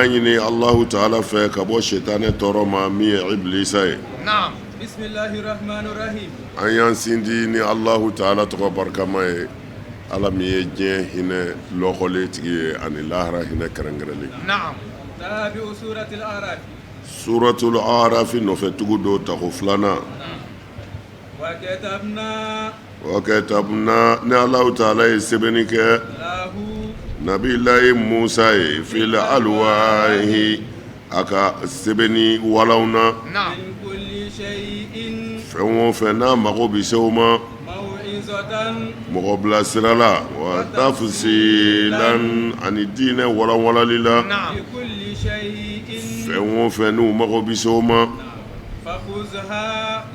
Ɲini Alahu taala fɛ ka bɔ sitanɛ tɔɔrɔ ma min ye ibilisa ye, naam, bisimilahi rahmani rahim an y'an sindi ni Alahu taala tɔgɔ barikama ye, Ala min ye diɲɛ hinɛ lɔkɔlen tigi ye ani lahara hinɛ kɛrɛnkɛrɛnlen, naam, tabi'u suratil araf suratul arafi nɔfɛ tugu don tako filanan. Wa katabna ni Alahu taala ye sɛbɛnni kɛ nabilayi Musa ye fil alwahi a ka sɛbɛnni walanw na, fɛn o fɛn n'a mago bɛ se o ma mɔgɔ bilasira la wa tafsilan ani diinɛ walanwalali la, fɛn o fɛn n'u mago bɛ se o ma.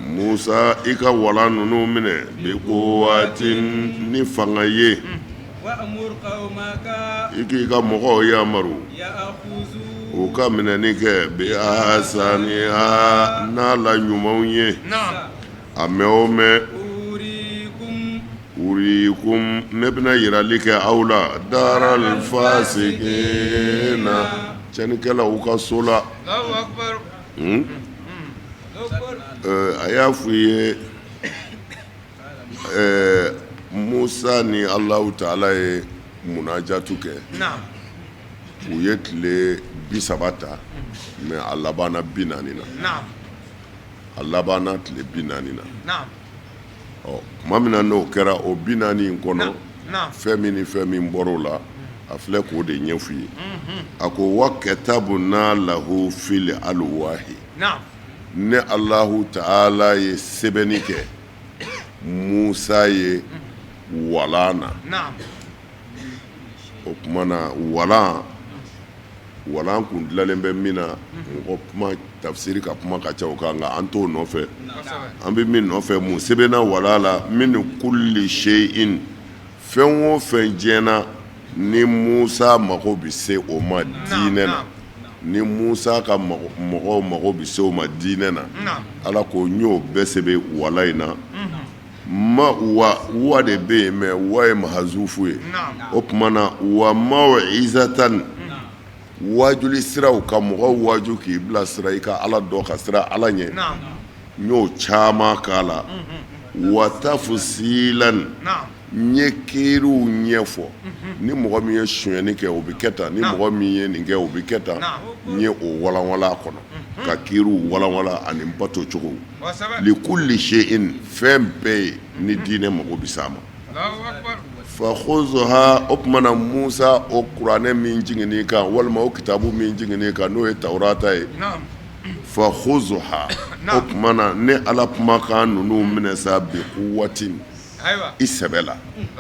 Musa i ka walan ninnu minɛ bi quwwatin ni fanga ye i k'i ka mɔgɔw yamaru u ka minɛni kɛ bi ahsaniha n'a la ɲumanw ye a mɛn o mɛn urikum ne bɛna yirali kɛ aw la daral fasikina cɛnnikɛlaw ka so la. A y'a fɔ i ye Musa ni Alahu taala ye munajatu kɛ u ye tile 30 ta mais a labanna 40 na a labanna tile 40 na ɔ tuma min na n'o kɛra o 40 in kɔnɔ fɛn min ni fɛn min bɔra o la a filɛ k'o de ɲɛfɔ i ye a ko wa katabna lahu fil alwahi ne Alahu taala ye sɛbɛnni kɛ Musa ye walan na o tuma na walan walan kun dilanlen bɛ min na mɔgɔ kuma tafsiri ka kuma ka ca o kan nka an t'o nɔfɛ an bɛ min nɔfɛ mun sɛbɛnna walan la min kulli shay'in fɛn o fɛn diɲɛ na ni Musa mago bɛ se o ma diinɛ na ni Musa ka mɔgɔw mago bɛ se o ma diinɛ na Ala ko n y'o bɛɛ sɛbɛn walan in na ma wa wa de bɛ yen mais wa ye mahazufu ye o tuma na wa maw'izatan wajuli siraw ka mɔgɔ waju k'i bilasira i ka Ala dɔn ka siran Ala ɲɛ n y'o caman k'a la wa tafsilan n ye kiiriw ɲɛfɔ ni mɔgɔ min ye sonyɛni kɛ o bɛ kɛ tan ni mɔgɔ min ye nin kɛ o bɛ kɛ tan n ye o walanwalan a kɔnɔ ka kiiriw walanwalan ani bato cogo likulli shay'in fɛn bɛɛ ye ni diinɛ mago bɛ s'a ma fa khuzha o tuma na Musa o kuranɛ min jiginn'i kan walima o kitabu min jiginn'i kan n'o ye tawurata ye fa khuzha o tuma na ne Ala kumakan ninnu minɛ sa bi quwwatin i sɛbɛ la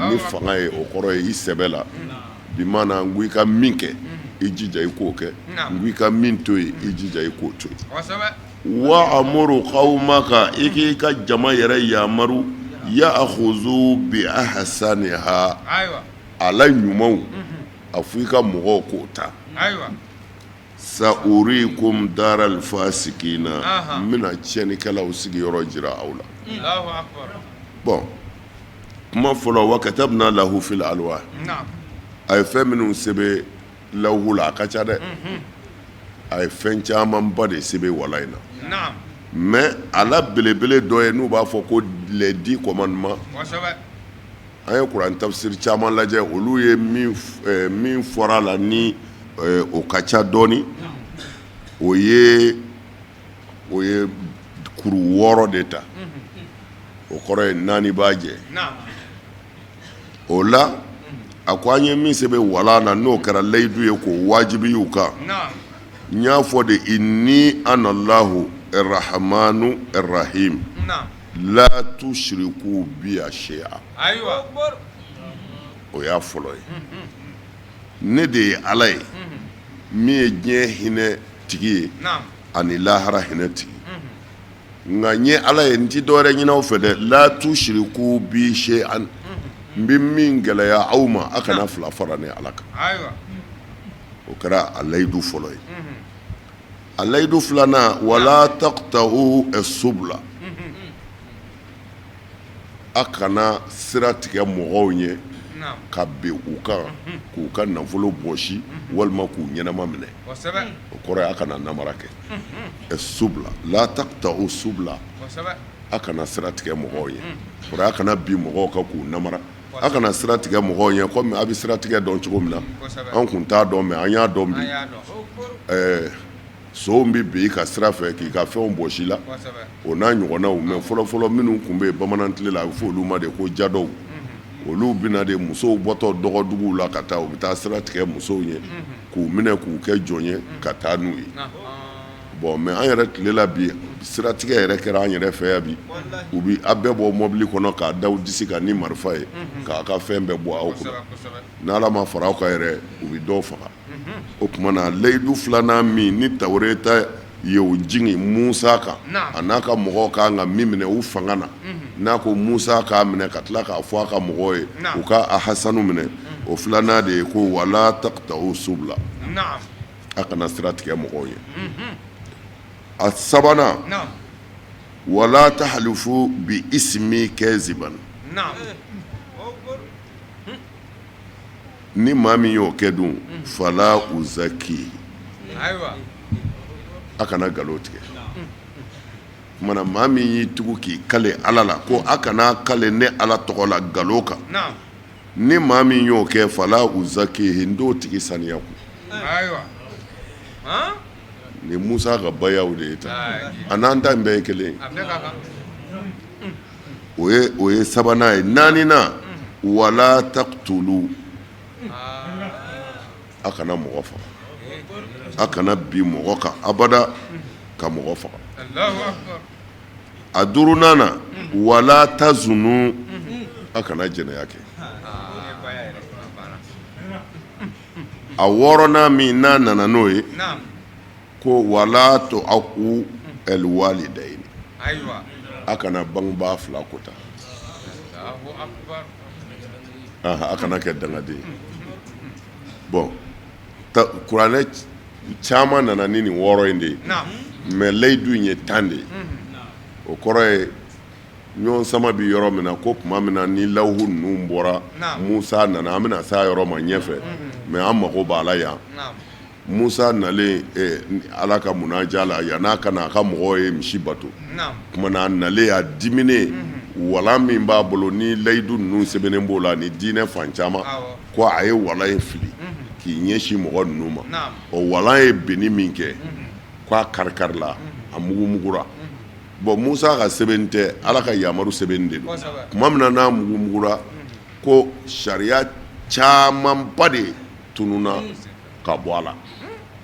ni fanga ye o kɔrɔ ye i sɛbɛ la bi maana n ko i ka min kɛ i jija i k'o kɛ n ko i ka min to yen i jija i k'o to yen wa amuru qawmaka i k'i ka jama yɛrɛ yamaru ya'khuzu bi ahsaniha a la ɲumanw a fɔ i ka mɔgɔw k'o ta sa urikum daral fasikina n bɛna tiɲɛnikɛlaw sigiyɔrɔ jira aw la bon kuma fɔlɔ wa katabna lahu fil alwah a ye fɛn minnu sɛbɛn lawhu la a ka ca dɛ a ye fɛn camanba de sɛbɛn walan in na mais a la belebele dɔ ye n'u b'a fɔ ko les 10 commandements an ye kuran tafsiri caman lajɛ olu ye min fɔra a la ni o ka ca dɔɔnin o ye o ye kuru 6 de ta o kɔrɔ ye naani b'a jɛ o la a ko an ye min sɛbɛn walan na n'o kɛra layidu ye k'o wajibi y'u kan n y'a fɔ de inni anallahu arrahmanu arrahim la tushriku bi shay'a o y'a fɔlɔ ye ne de ye Ala ye min ye diɲɛ hinɛ tigi ye ani lahara hinɛ tigi nka n ye Ala ye n tɛ dɔwɛrɛ ɲini aw fɛ dɛ la tushriku bi shay'an n bɛ min gɛlɛya aw ma aw kana fila fara ne Ala kan o kɛra a layidu fɔlɔ ye a layidu filanan wala taqta'u subula a kana sira tigɛ mɔgɔw ɲɛ ka bin u kan k'u ka nafolo bɔsi walima k'u ɲɛnama minɛ. O kɔrɔ ye a kana namara kɛ. Subula la taqta'u subula, a kana sira tigɛ mɔgɔw ye. Kɔrɔ a kana bin mɔgɔw kan k'u namara, a kana sira tigɛ mɔgɔw ye komi a bɛ sira tigɛ dɔn cogo min na. An kun t'a dɔn, mais an y'a dɔn bi. Sow bɛ bin i ka sira fɛ k'i ka fɛnw bɔsi la, o n'a ɲɔgɔnnaw. Mais fɔlɔfɔlɔ minnu tun bɛ yen bamanan tile la, a bɛ fɔ olu ma de ko jadɔw. Olu bɛ na de musow bɔtɔ dɔgɔduguw la ka taa, u bɛ taa sira tigɛ musow ye k'u minɛ k'u kɛ jɔn ye ka taa n'u ye. Bon, mais an yɛrɛ tile la bi, siratigɛ yɛrɛ kɛra an yɛrɛ fɛ yan bi. U bɛ a bɛɛ bɔ mɔbili kɔnɔ k'a da disi kan ni marifa ye k'a ka fɛn bɛɛ bɔ aw kunna. N'Ala ma fara aw kan yɛrɛ, u bɛ dɔw faga. O tuma na, layidu filanan min ni Tawureta ye o jigin Musa kan, a n'a ka mɔgɔw kan ka min minɛ u fanga na, n'a ko Musa k'a minɛ ka tila k'a fɔ a ka mɔgɔw ye u ka a hasanu minɛ, o filanan de ye ko wala taqta'u subula, a kana sira tigɛ mɔgɔw ye. A sabanan, wala tahlifu bi ismi kaziban. Ni maa min y'o kɛ dun, fala uzaki, a kana nkalon tigɛ. Tuma na maa min y'i tugu k'i kale Ala la ko a kana kale ne Ala tɔgɔ la nkalon kan, ni maa min y'o kɛ, fala uzakihi, n t'o tigi saniya kun. Nin Musa ka bayaw de ye tan, a n'an ta in bɛɛ ye kelen ye. O ye sabanan ye. Naaninan, wala taqtulu, a kana mɔgɔ faga, a kana bin mɔgɔ kan abada ka mɔgɔ faga. A duurunan na, wala tazunu, a kana jɛnɛya kɛ. A wɔɔrɔnan min n'a nana n'o ye, ko wala tu'aqu alwalidayni, a kana bangebaa fila kota, a kana kɛ dangaden ye. Bon, kuranɛ caman nana ni nin wɔɔrɔ in de ye, mais layidu in ye 10 de ye. O kɔrɔ ye ɲɔgɔn sama bɛ yɔrɔ min na, ko tuma min na ni lawuhu ninnu bɔra, Musa nana, an bɛna s'a yɔrɔ ma ɲɛfɛ, mais an mago b'a la yan. Musa nalen Ala ka munaja la, yann'a ka na, a ka mɔgɔw ye misi bato. Tuma na a nalen, a diminen, walan min b'a bolo ni layidu ninnu sɛbɛnnen b'o la ni diinɛ fan caman, ko a ye walan in fili k'i ɲɛsin mɔgɔ ninnu ma. O walan ye binni min kɛ, k'a kari-karila, a mugumugura. Bon, Musa ka sɛbɛn tɛ, Ala ka yamaru sɛbɛn de don. Tuma min na n'a mugumugura, ko sariya camanba de tununna ka bɔ a la.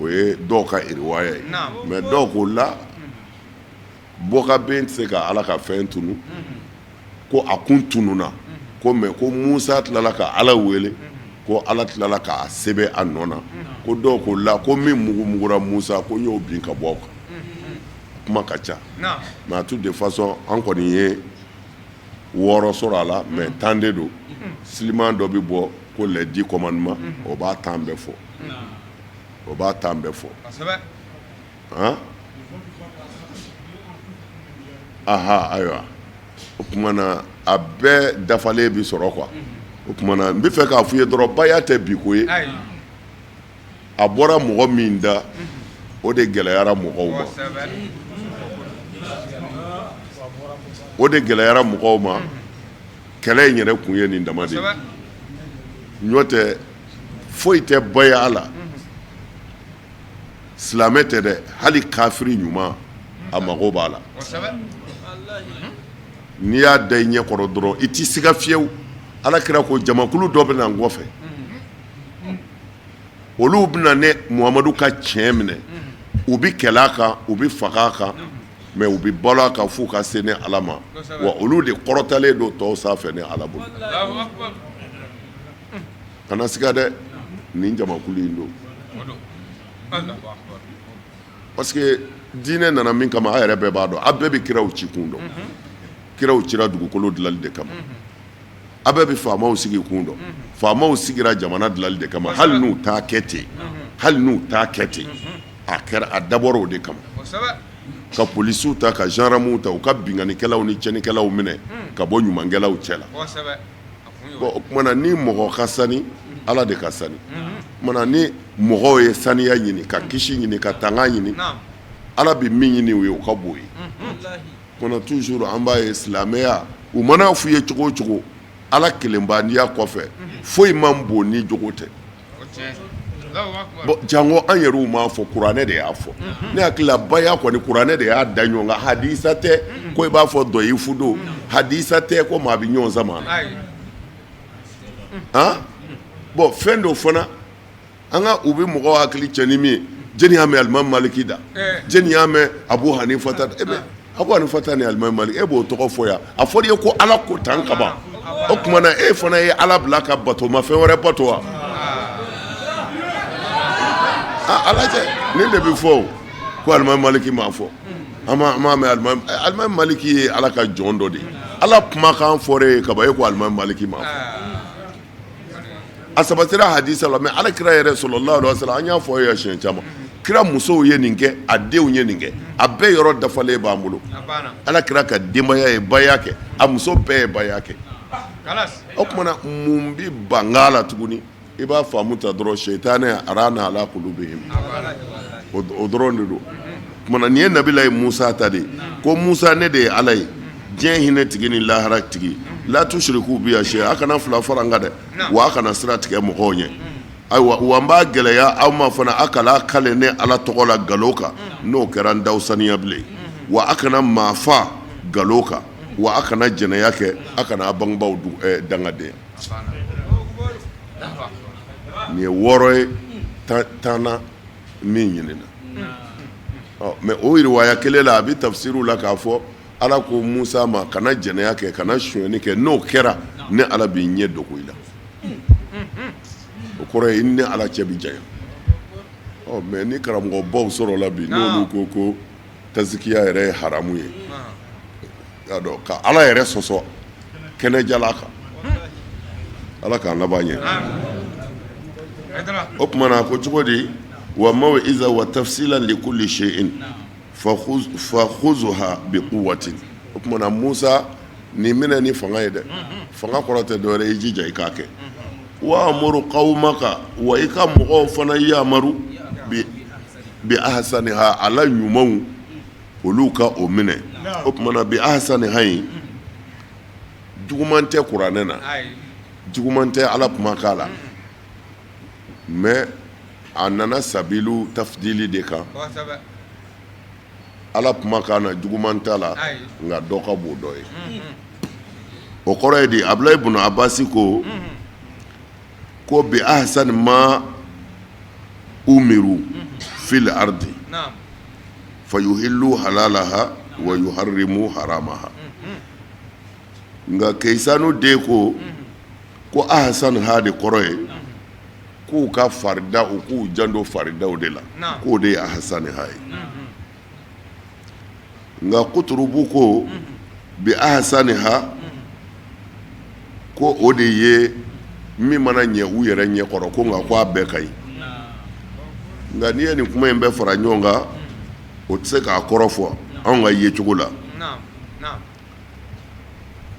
O ye dɔw ka riwaya ye, mais dɔw ko la, bɔkaben tɛ se ka Ala ka fɛn tunu, ko a kun tununna ko, mais ko Musa tilala ka Ala wele, ko Ala tilala k'a sɛbɛn a nɔ na. Ko dɔw ko la, ko min mugumugura Musa, ko n y'o bin ka bɔ aw kan. Kuma ka ca, mais à toute de façon, an kɔni ye wɔɔrɔ sɔrɔ a la, mais 10 de don. Siliman dɔ bɛ bɔ ko les 10 commandements, o b'a 10 bɛɛ fɔ, o b'a 10 bɛɛ fɔ. Han, aha, ayiwa, o tuma na a bɛɛ dafalen bɛ sɔrɔ quoi. O tuma na n bɛ fɛ k'a f'i ye dɔrɔn, baya tɛ bi ko ye. A bɔra mɔgɔ min da, o de gɛlɛyara mɔgɔw ma, o de gɛlɛyara mɔgɔw ma. Kɛlɛ in yɛrɛ kun ye nin dama de ye, n'o tɛ foyi tɛ baya la. Silamɛ tɛ dɛ, hali kafiri ɲuman a mago b'a la. N'i y'a da i ɲɛ kɔrɔ dɔrɔn, i t'i siga fiyewu. Ala kira ko jamakulu dɔ bɛ na n kɔfɛ, olu bɛna ne Muhamadu ka tiɲɛ minɛ, u bɛ kɛlɛ a kan, u bɛ faga a kan, mais u bɛ balo a kan f'u ka se ne Ala ma. Wa olu de kɔrɔtalen don tɔw sanfɛ ne Ala bolo. Kana siga dɛ, nin jamakulu in don, parce que diinɛ nana min kama, a yɛrɛ bɛɛ b'a dɔn. A bɛɛ bɛ kiraw ci kun dɔn. Kiraw cira dugukolo dilanli de kama. A bɛɛ bɛ faamaw sigi kun dɔn. Faamaw sigira jamana dilanli de kama, hali n'u t'a kɛ ten, hali n'u t'a kɛ ten, a kɛra, a dabɔra o de kama, ka polisiw ta, ka gendarmew ta, u ka binkannikɛlaw ni tiɲɛnikɛlaw minɛ ka bɔ ɲumankɛlaw cɛ la. Bon, o tuma na ni mɔgɔ ka sani, Ala de ka sani. O tuma na ni mɔgɔw ye saniya ɲini, ka kisi ɲini, ka tanga ɲini, Ala bɛ min ɲini u ye, o ka bon ye. O tuma na toujours an b'a ye silamɛya, u mana f'u ye cogo o cogo, Ala kelenbaniya kɔfɛ, foyi man bon ni jogo tɛ. Bon, jango an yɛrɛw m'a fɔ, kuranɛ de y'a fɔ. Ne hakili la baya kɔni, kuranɛ de y'a da ɲɔgɔn kan. Hadisa tɛ ko i b'a fɔ dɔyifu don, hadisa tɛ ko maa bɛ ɲɔgɔn sama na. Bon, fɛn dɔ fana an ka u bɛ mɔgɔw hakili cɛ ni min ye, jɛni y'a mɛn Alimami Maliki da, jɛni y'a mɛn Abu Hanifa da, e bɛ Abu Hanifa ni Alimami Maliki, e b'o tɔgɔ fɔ yan, a fɔra i ye ko Ala ko tan kaban. O tuma na e fana ye Ala bila ka batomafɛn wɛrɛ bato wa? A lajɛ, nin de bɛ fɔ ko Alimami Maliki m'a fɔ. An m'a mɛn Alimami Maliki ye Ala ka jɔn dɔ de ye. Ala kumakan fɔra e ye kaban, e ko Alimami Maliki m'a fɔ. A sabatira hadisa la, mais Ala kira yɛrɛ sallallahu alaihi wasallam, an y'a fɔ ye siɲɛ caman, kira musow ye nin kɛ, a denw ye nin kɛ, a bɛɛ yɔrɔ dafalen b'an bolo. Ala kira ka denbaya ye baya kɛ, a muso bɛɛ ye baya kɛ. O tuma na mun bɛ banga la tuguni? I b'a faamu ta dɔrɔn, sɛtanɛ arana ala kulubihim, o dɔrɔn de don. Tuma na nin ye nabilayi Musa ta de ye, ko Musa, ne de ye Ala ye, diɲɛ hinɛ tigi ni lahara tigi. La tusiriku biya shay'a, a kana fila fara n kan dɛ, wa a kana sira tigɛ mɔgɔw ɲɛ. Ayiwa, wa n b'a gɛlɛya aw ma fana, a kana kale ne Ala tɔgɔ la nkalon kan, n'o kɛra n t'aw saniya bilen. Wa a kana maa fa nkalon kan, wa a kana jɛnɛya kɛ, a kana a bangebaaw dangaden. Nin ye wɔɔrɔ ye tan na min ɲinina. Mais o riwaya kelen la, a bɛ tafsiriw la k'a fɔ Ala ko Musa ma, kana jɛnɛya kɛ, kana sonyɛni kɛ, n'o kɛra ne Ala b'i ɲɛ dogo i la. O kɔrɔ ye i ni Ala cɛ bɛ janya. Ɔ mais ni karamɔgɔbaw sɔrɔla bi, n'olu ko ko tazikiya yɛrɛ ye haramu ye, y'a dɔn ka Ala yɛrɛ sɔsɔ kɛnɛjala kan, Ala k'an laban ɲɛ. O tuma na ko cogo di? Wa mawiza wa tafsilan li kulli shay'in fa khuzha bi quwwatin. O tuma na Musa, nin minɛ ni fanga ye dɛ. Fanga kɔrɔ tɛ dɔwɛrɛ, i jija i k'a kɛ. Wa amuru qawmaka, wa i ka mɔgɔw fana yamaru bi ahsaniha, a la ɲumanw olu ka o minɛ. O tuma na bi ahsaniha in, juguman tɛ kuranɛ na, juguman tɛ Ala kumakan la, mais a nana sabilu tafdili de kan. Ala kumakan na, juguman t'a la, nka dɔ ka bon dɔ ye. O kɔrɔ ye di? Abulayi bun Abasi ko ko bi ahsani ma umiru fil ardi fayuhillu halalaha wa yuharrimu haramaha. Nka Keyisanu den ko ko ahsaniha de kɔrɔ ye k'u ka farida, u k'u janto faridaw de la, k'o de ye ahsaniha ye. Nka Kuturubu ko bi ahsaniha, ko o de ye min mana ɲɛ u yɛrɛ ɲɛ kɔrɔ, ko nka ko a bɛɛ ka ɲi. Nka n'i ye nin kuma in bɛɛ fara ɲɔgɔn kan, o tɛ se k'a kɔrɔ fɔ anw ka yecogo la.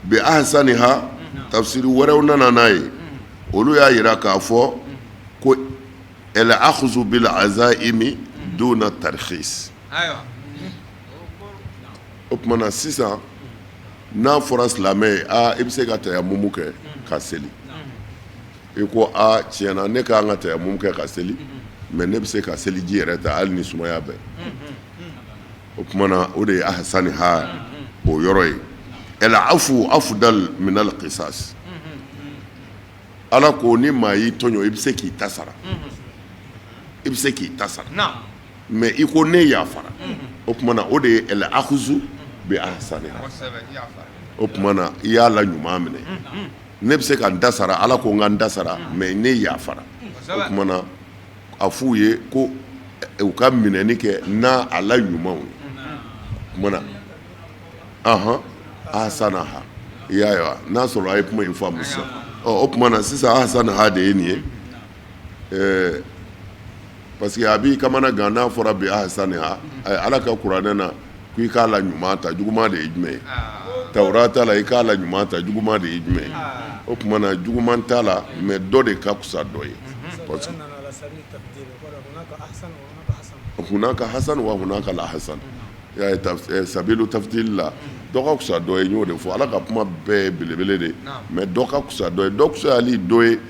Bi ahsaniha, tafsiri wɛrɛw nana n'a ye, olu y'a jira k'a fɔ ko el akhzu bil azaimi duna tarkhis. O tuma na sisan n'a fɔra silamɛ ye, aa, i bɛ se ka tayamumu kɛ ka seli, i ko aa, tiɲɛ na ne ka kan ka tayamumu kɛ ka seli, mais ne bɛ se ka seliji yɛrɛ ta hali ni sumaya bɛ. O tuma na o de ye ahsaniha o yɔrɔ ye. El afu afdal min al qisas. Ala ko ni maa y'i tɔɲɔ, i bɛ se k'i ta sara, i bɛ se k'i ta sara, mais i ko ne yafara. O tuma na o de ye el akhzu bi ahsaniha. O tuma na i y'a la ɲuman minɛ. Ne bɛ se ka n ta sara, Ala ko n ka n ta sara, mais ne yafara. O tuma na a f'u ye ko u ka minɛni kɛ n'a a la ɲumanw ye. O tuma na ahan ahsanaha, i y'a ye wa? N'a sɔrɔ a ye kuma in faamu sisan. Ɔ, o tuma na sisan ahsanaha de ye nin ye, parce que a b'i kamana gan n'a fɔra bi ahsaniha. Ala ka kuranɛ na ko i k'a la ɲuman ta, juguman de ye jumɛn ye? Tawurata la, i k'a la ɲuman ta, juguman de ye jumɛn ye? O tuma na juguman t'a la, mais dɔ de ka fisa dɔ ye parce que hunaka hasan wa hunaka la hasan y'a ye sabilu tafdili la dɔ ka fisa dɔ ye n y'o de fɔ. Ala ka kuma bɛɛ ye belebele de, mais dɔ ka fisa dɔ ye, dɔ fisayali dɔ ye. N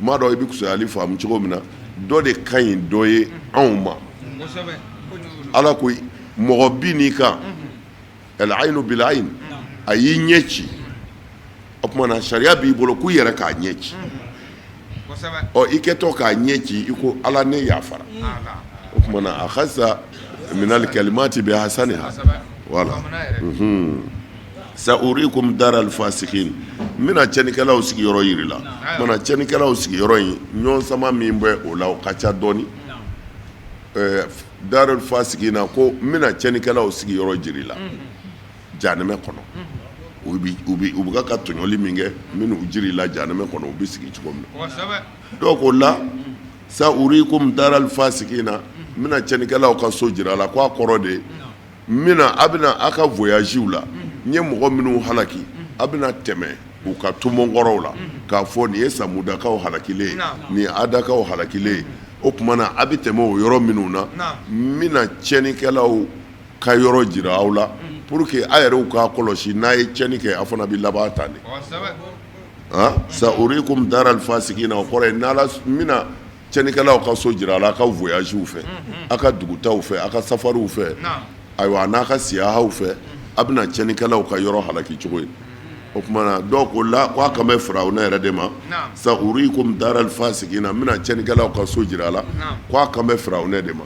m'a dɔn i bɛ fisayali faamu cogo min na, dɔ de ka ɲi dɔ ye anw ma. Ala ko mɔgɔ binn'i kan, al-aynu bil-ayn, a y'i ɲɛ ci, o tuma na sariya b'i bolo k'i yɛrɛ k'a ɲɛ ci. Ɔ, i kɛtɔ k'a ɲɛ ci, i ko Ala ne yafara. O tuma na akhadta minal kalimati bi ahsaniha. Voilà, sa'urikum daral fasikin, n bɛna tiɲɛnikɛlaw sigiyɔrɔ yir'i la. O tuma na tiɲɛnikɛlaw sigiyɔrɔ in, ɲɔgɔn sama min bɛ o la, o ka ca dɔɔnin. Darul fasikina ko n bɛna tiɲɛnikɛlaw sigiyɔrɔ jir'i la janɛmɛ kɔnɔ. U bɛ ka tɔɲɔli min kɛ, n bɛn'u jir'i la janɛmɛ kɔnɔ, u bɛ sigi cogo min na. Dɔw ko la sa'urikum daral fasikina, n bɛna tiɲɛnikɛlaw ka so jira la, ko a kɔrɔ de n bɛna a bɛna aw ka voyagew la, n ye mɔgɔ minnu halaki, a bɛna tɛmɛ u ka tomɔnkɔrɔw la k'a fɔ nin ye samudakaw halakilen ye, nin ye adakaw halakilen ye. O tuma na a bɛ tɛmɛ o yɔrɔ minnu na, n bɛna tiɲɛnikɛlaw ka yɔrɔ jira aw la pour que a yɛrɛw k'a kɔlɔsi, n'a ye tiɲɛni kɛ, a fana bɛ laban tan de. Sa'urikum daral fasikina, o kɔrɔ ye n'Ala n bɛna tiɲɛnikɛlaw ka so jira a la, a ka voyagew fɛ, a ka dugutaw fɛ, a ka safariw fɛ, ayiwa, n'a ka siyahaw fɛ, a bɛna tiɲɛnikɛlaw ka yɔrɔ halaki cogo ye. O tuma na dɔw ko la ko a kan bɛ Firawuna yɛrɛ de ma. Sa'urikum daral fasikina, n bɛna tiɲɛnikɛlaw ka so jira a la, ko a kan bɛ Firawuna de ma,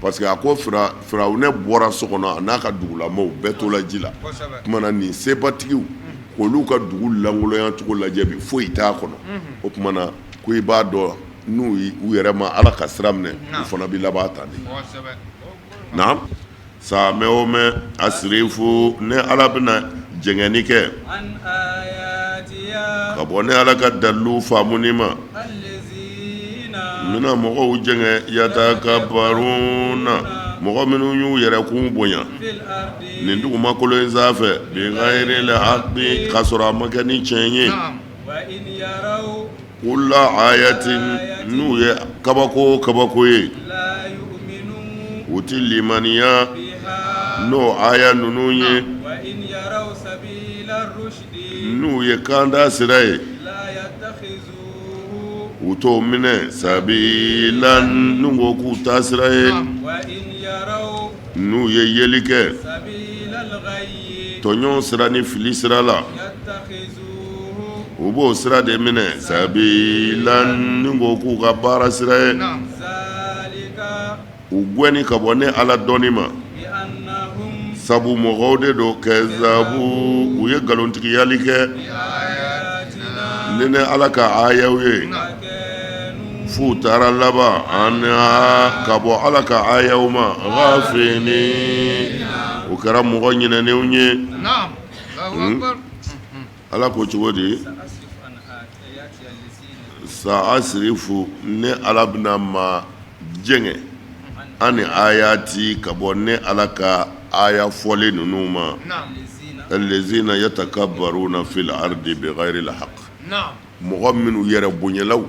parce que a ko Firawuna bɔra so kɔnɔ, a n'a ka dugulamɔgɔw bɛɛ tola ji la. O tuma na nin sebatigiw k'olu ka dugu lankolonya cogo lajɛ bi, foyi t'a kɔnɔ. O tuma na ko i b'a dɔn n'u u yɛrɛ ma Ala ka sira minɛ, u fana bɛ laban tan de. Naam, sa mɛn o mɛn asirifu, ne Ala bɛna jɛngɛni kɛ ka bɔ ne Ala ka dalilu faamuni ma, n bɛna mɔgɔw jɛngɛ, yatakabaruna, mɔgɔ minnu y'u yɛrɛkun bonya nin dugumakolo in sanfɛ, bighayri haqi, k'a sɔrɔ a ma kɛ ni tiɲɛ ye. Kulla ayatin, n'u ye kabako kabako ye, u tɛ limaniya n'o aya ninnu ye. N'u ye kanda sira ye, u t'o minɛ sabila, n'u ko k'u ta sira ye. N'u ye yeli kɛ tɔɲɔn sira ni fili sira la, u b'o sira de minɛ sabila, n'u ko k'u ka baara sira ye. U gɛnni ka bɔ ne Ala dɔnni ma, sabu mɔgɔw de don, kazabu, u ye nkalontigiyali kɛ ni ne Ala ka ayaw ye, f'u taara laban anha, ka bɔ Ala ka ayaw ma, ghafilin, u kɛra mɔgɔ ɲinɛnenw ye. Ala ko cogo di? Sa'asirifu, ne Ala bɛna maa jɛngɛ, ani ayati, ka bɔ ne Ala ka aya fɔlen ninnu ma, allazina yatakabaruna fil ardi bighayri alhaq, mɔgɔ minnu yɛrɛ bonyalaw.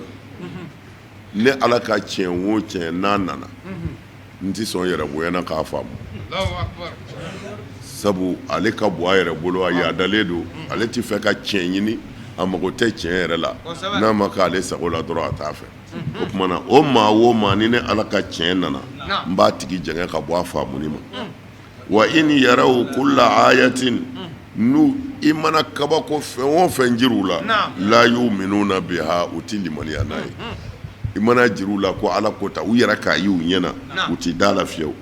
Ne Ala ka tiɲɛ o tiɲɛ n'a nana, n tɛ sɔn yɛrɛ bonyana k'a faamu, sabu ale ka bon a yɛrɛ bolo, a yaadalen don, ale tɛ fɛ ka tiɲɛ ɲini, a mago tɛ tiɲɛ yɛrɛ la. N'a ma k'ale sago la dɔrɔn, a t'a fɛ. O tuma na o maa o maa ni ne Ala ka tiɲɛ nana, n b'a tigi jɛngɛ ka bɔ a faamuni ma. Wa in yaraw kulla ayatin, n'u i mana kabako fɛn o fɛn jir'u la, la yuminuna biha, u tɛ limaniya n'a ye. I mana jir'u la ko Ala ko ta, u yɛrɛ k'a ye u ɲɛ na, u tɛ da la fiyewu.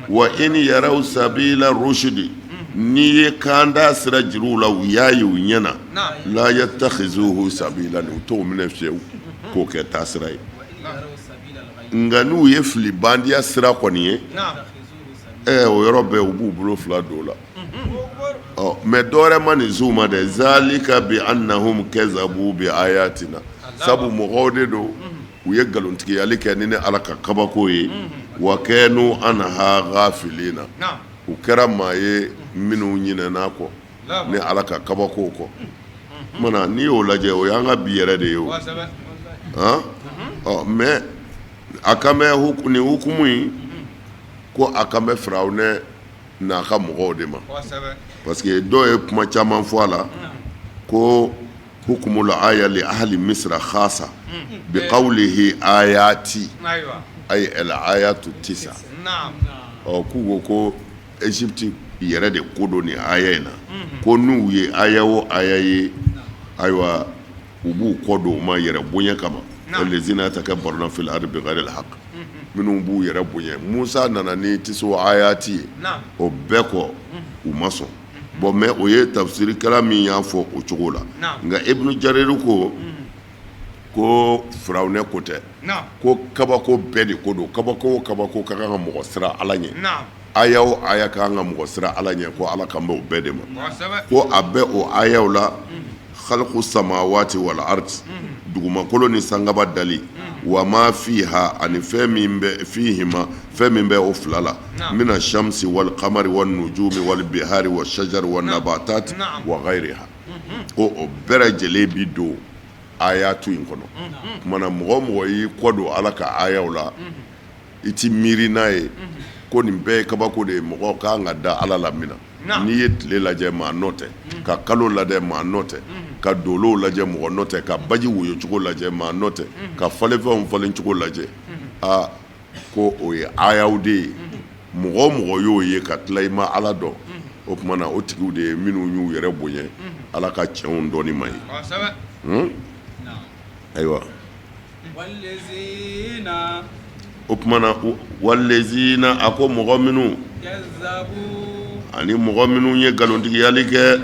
Wa in yaraw sabila rushdi, n'i ye kanda sira jir'u la, u y'a ye u ɲɛ na, la yatakhizuhu sabila, u t'o minɛ fiyewu k'o kɛ taasira ye. Nka n'u ye fili bandiya sira kɔni ye, o yɔrɔ bɛɛ u b'u bolo fila don o la. Ɔ mais dɔwɛrɛ ma nin s'u ma dɛ, zalika bi annahum kazabu bi ayatina, sabu mɔgɔw de don, u ye nkalontigiyali kɛ ni ne Ala ka kabako ye, wa kanu anha ghafilina, u kɛra maa ye minnu ɲinɛna kɔ ne Ala ka kabako kɔ. Tuma na n'i y'o lajɛ, o y'an ka bi yɛrɛ de ye o. Ɔ mais a kan bɛ nin hukumu in ko a kan bɛ Firawunɛ n'a ka mɔgɔw de ma, parce que dɔw ye kuma caman fɔ a la ko hukumul aya li ahli misra khasa bi qawlihi ayati ay al ayatu tisa. Ɔ k'u ko ko Égypte yɛrɛ de ko don nin aya in na, ko n'u ye aya o aya ye, ayiwa, u b'u kɔ don u ma yɛrɛ bonya kama. Lezina yatakabbaruna fil ardi bighayril haqq, minnu b'u yɛrɛ bonya. Musa nana ni tisu ayati ye, o bɛɛ kɔ u ma sɔn. Bon, mais o ye tafsirikɛla min y'a fɔ o cogo la. Nka Ibnu Jariri ko ko Firawunɛ ko tɛ, ko kabako bɛɛ de ko don. Kabako o kabako ka kan ka mɔgɔ siran Ala ɲɛ, aya o aya ka kan ka mɔgɔ siran Ala ɲɛ, ko Ala kan bɛ o bɛɛ de ma. Ko a bɛ o ayaw la khalqu samawati wal ard, dugumakolo ni sankaba dali, wa ma fiha, ani fɛn min bɛ fihima, fɛn min bɛ o fila la, mina shamsi wal qamari wan nujumi wal bihari wa shajari wan nabatat wa ghayriha, ko o bɛɛ lajɛlen bi don ayatu in kɔnɔ. Tuma na mɔgɔ o mɔgɔ y'i kɔ don Ala ka ayaw la, i ti miiri n'a ye ko nin bɛɛ ye kabako de ye, mɔgɔ ka kan ka da Ala la min na. N'i ye tile lajɛ, maa nɔ tɛ, ka kalo lajɛ, maa nɔ tɛ, ka dolow lajɛ, mɔgɔ nɔ tɛ, ka baji woyocogo lajɛ, maa nɔ tɛ, ka falenfɛnw falencogo lajɛ, aa, ko o ye ayaw de ye. Mɔgɔ o mɔgɔ y'o ye ka tila i ma Ala dɔn, o tuma na o tigiw de ye minnu y'u yɛrɛ bonya Ala ka tiɲɛw dɔnni ma ye. Ayiwa, o tuma na walezina, a ko mɔgɔ minnu ani mɔgɔ minnu ye nkalontigiyali kɛ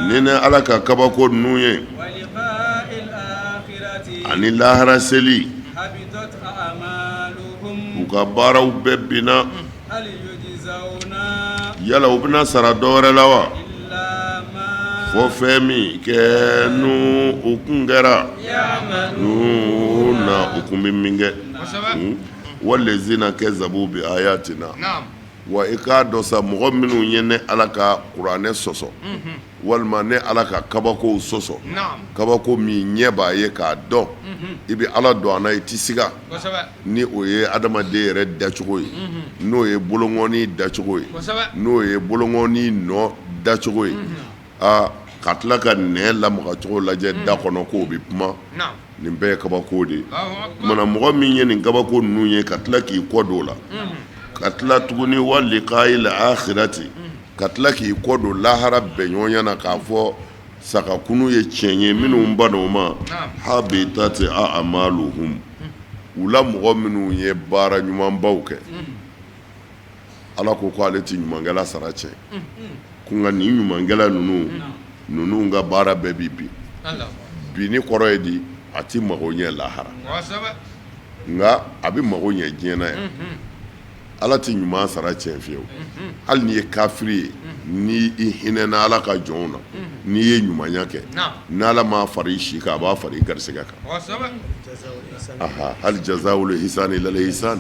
ni ne Ala ka kabako ninnu ye ani lahara seli, u ka baaraw bɛɛ binna. Yala u bɛna sara dɔ wɛrɛ la wa fo fɛn min kanu u kun kɛra na, u kun bɛ min kɛ. Walezina kazabu bi ayatina, wa i k'a dɔn sa, mɔgɔ minnu ye ne Ala ka kuranɛ sɔsɔ walima ne Ala ka kabakow sɔsɔ, kabako min ɲɛ b'a ye k'a dɔn, i bɛ Ala dɔn a na, i tɛ siga ni o ye adamaden yɛrɛ dacogo ye, n'o ye bolonkɔni dacogo ye, n'o ye bolonkɔni nɔ dacogo ye, aa, ka tila ka nɛn lamagacogo lajɛ da kɔnɔ k'o bɛ kuma, nin bɛɛ ye kabako de ye. Tuma mɔgɔ min ye nin kabako ninnu ye ka tila k'i kɔ don o la, ka tila tuguni wa liqa'il akhirati, ka tila k'i kɔ don lahara bɛnɲɔgɔnya na, k'a fɔ sakakunu ye tiɲɛ ye, minnu banna o ma, habitat a'maluhum, u la mɔgɔ minnu ye baara ɲumanbaw kɛ, Ala ko ko ale tɛ ɲumankɛla sara tiɲɛ. Ko nka nin ɲumankɛla ninnu ka baara bɛɛ bi bin. Binni kɔrɔ ye di? A tɛ mago ɲɛ lahara, nka a bɛ mago ɲɛ diɲɛ na yan. Ala tɛ ɲuman sara tiɲɛ fiyewu. Hali n'i ye kafiri ye, ni i hinɛna Ala ka jɔnw na, n'i ye ɲumanya kɛ, n'Ala m'a fara i si kan, a b'a fara i garisɛgɛ kan. Hal jazawul ihsani illal ihsan.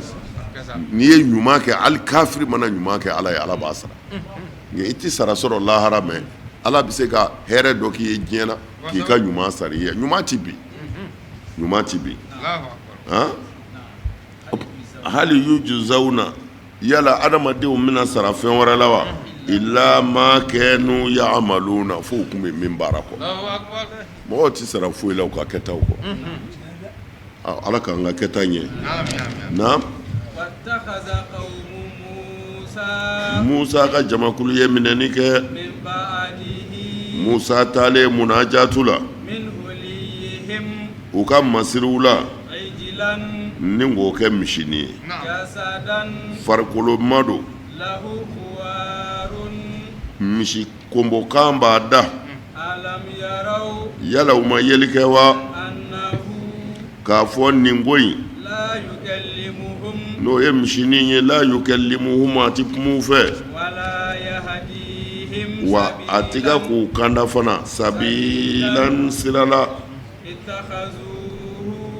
N'i ye ɲuman kɛ, hali kafiri mana ɲuman kɛ Ala ye, Ala b'a sara. Nka i tɛ sara sɔrɔ lahara, mais Ala bɛ se ka hɛrɛ dɔ k'i ye diɲɛ na k'i ka ɲuman sara i ye. Ɲuman tɛ bin, ɲuman tɛ bin. Hal yujzawna, yala adamadenw bɛna sara fɛn wɛrɛ la wa? Illa ma kanu ya'maluna, fo u tun bɛ min baara kɔ. Mɔgɔw tɛ sara foyi la u ka kɛtaw kɔ. Ala k'an ka kɛta ɲɛ. Naam, Musa ka jamakulu ye minɛni kɛ Musa taalen munajatu la u ka masiriw la ni k'o kɛ misinin ye, farikoloma don, misi konbokan b'a da. Yala u ma yeli kɛ wa k'a fɔ nin ko in n'o ye misinin ye, la yukallimuhum, a tɛ kuma u fɛ, wa a tɛ ka k'u kanda fana, sabilan, sira la.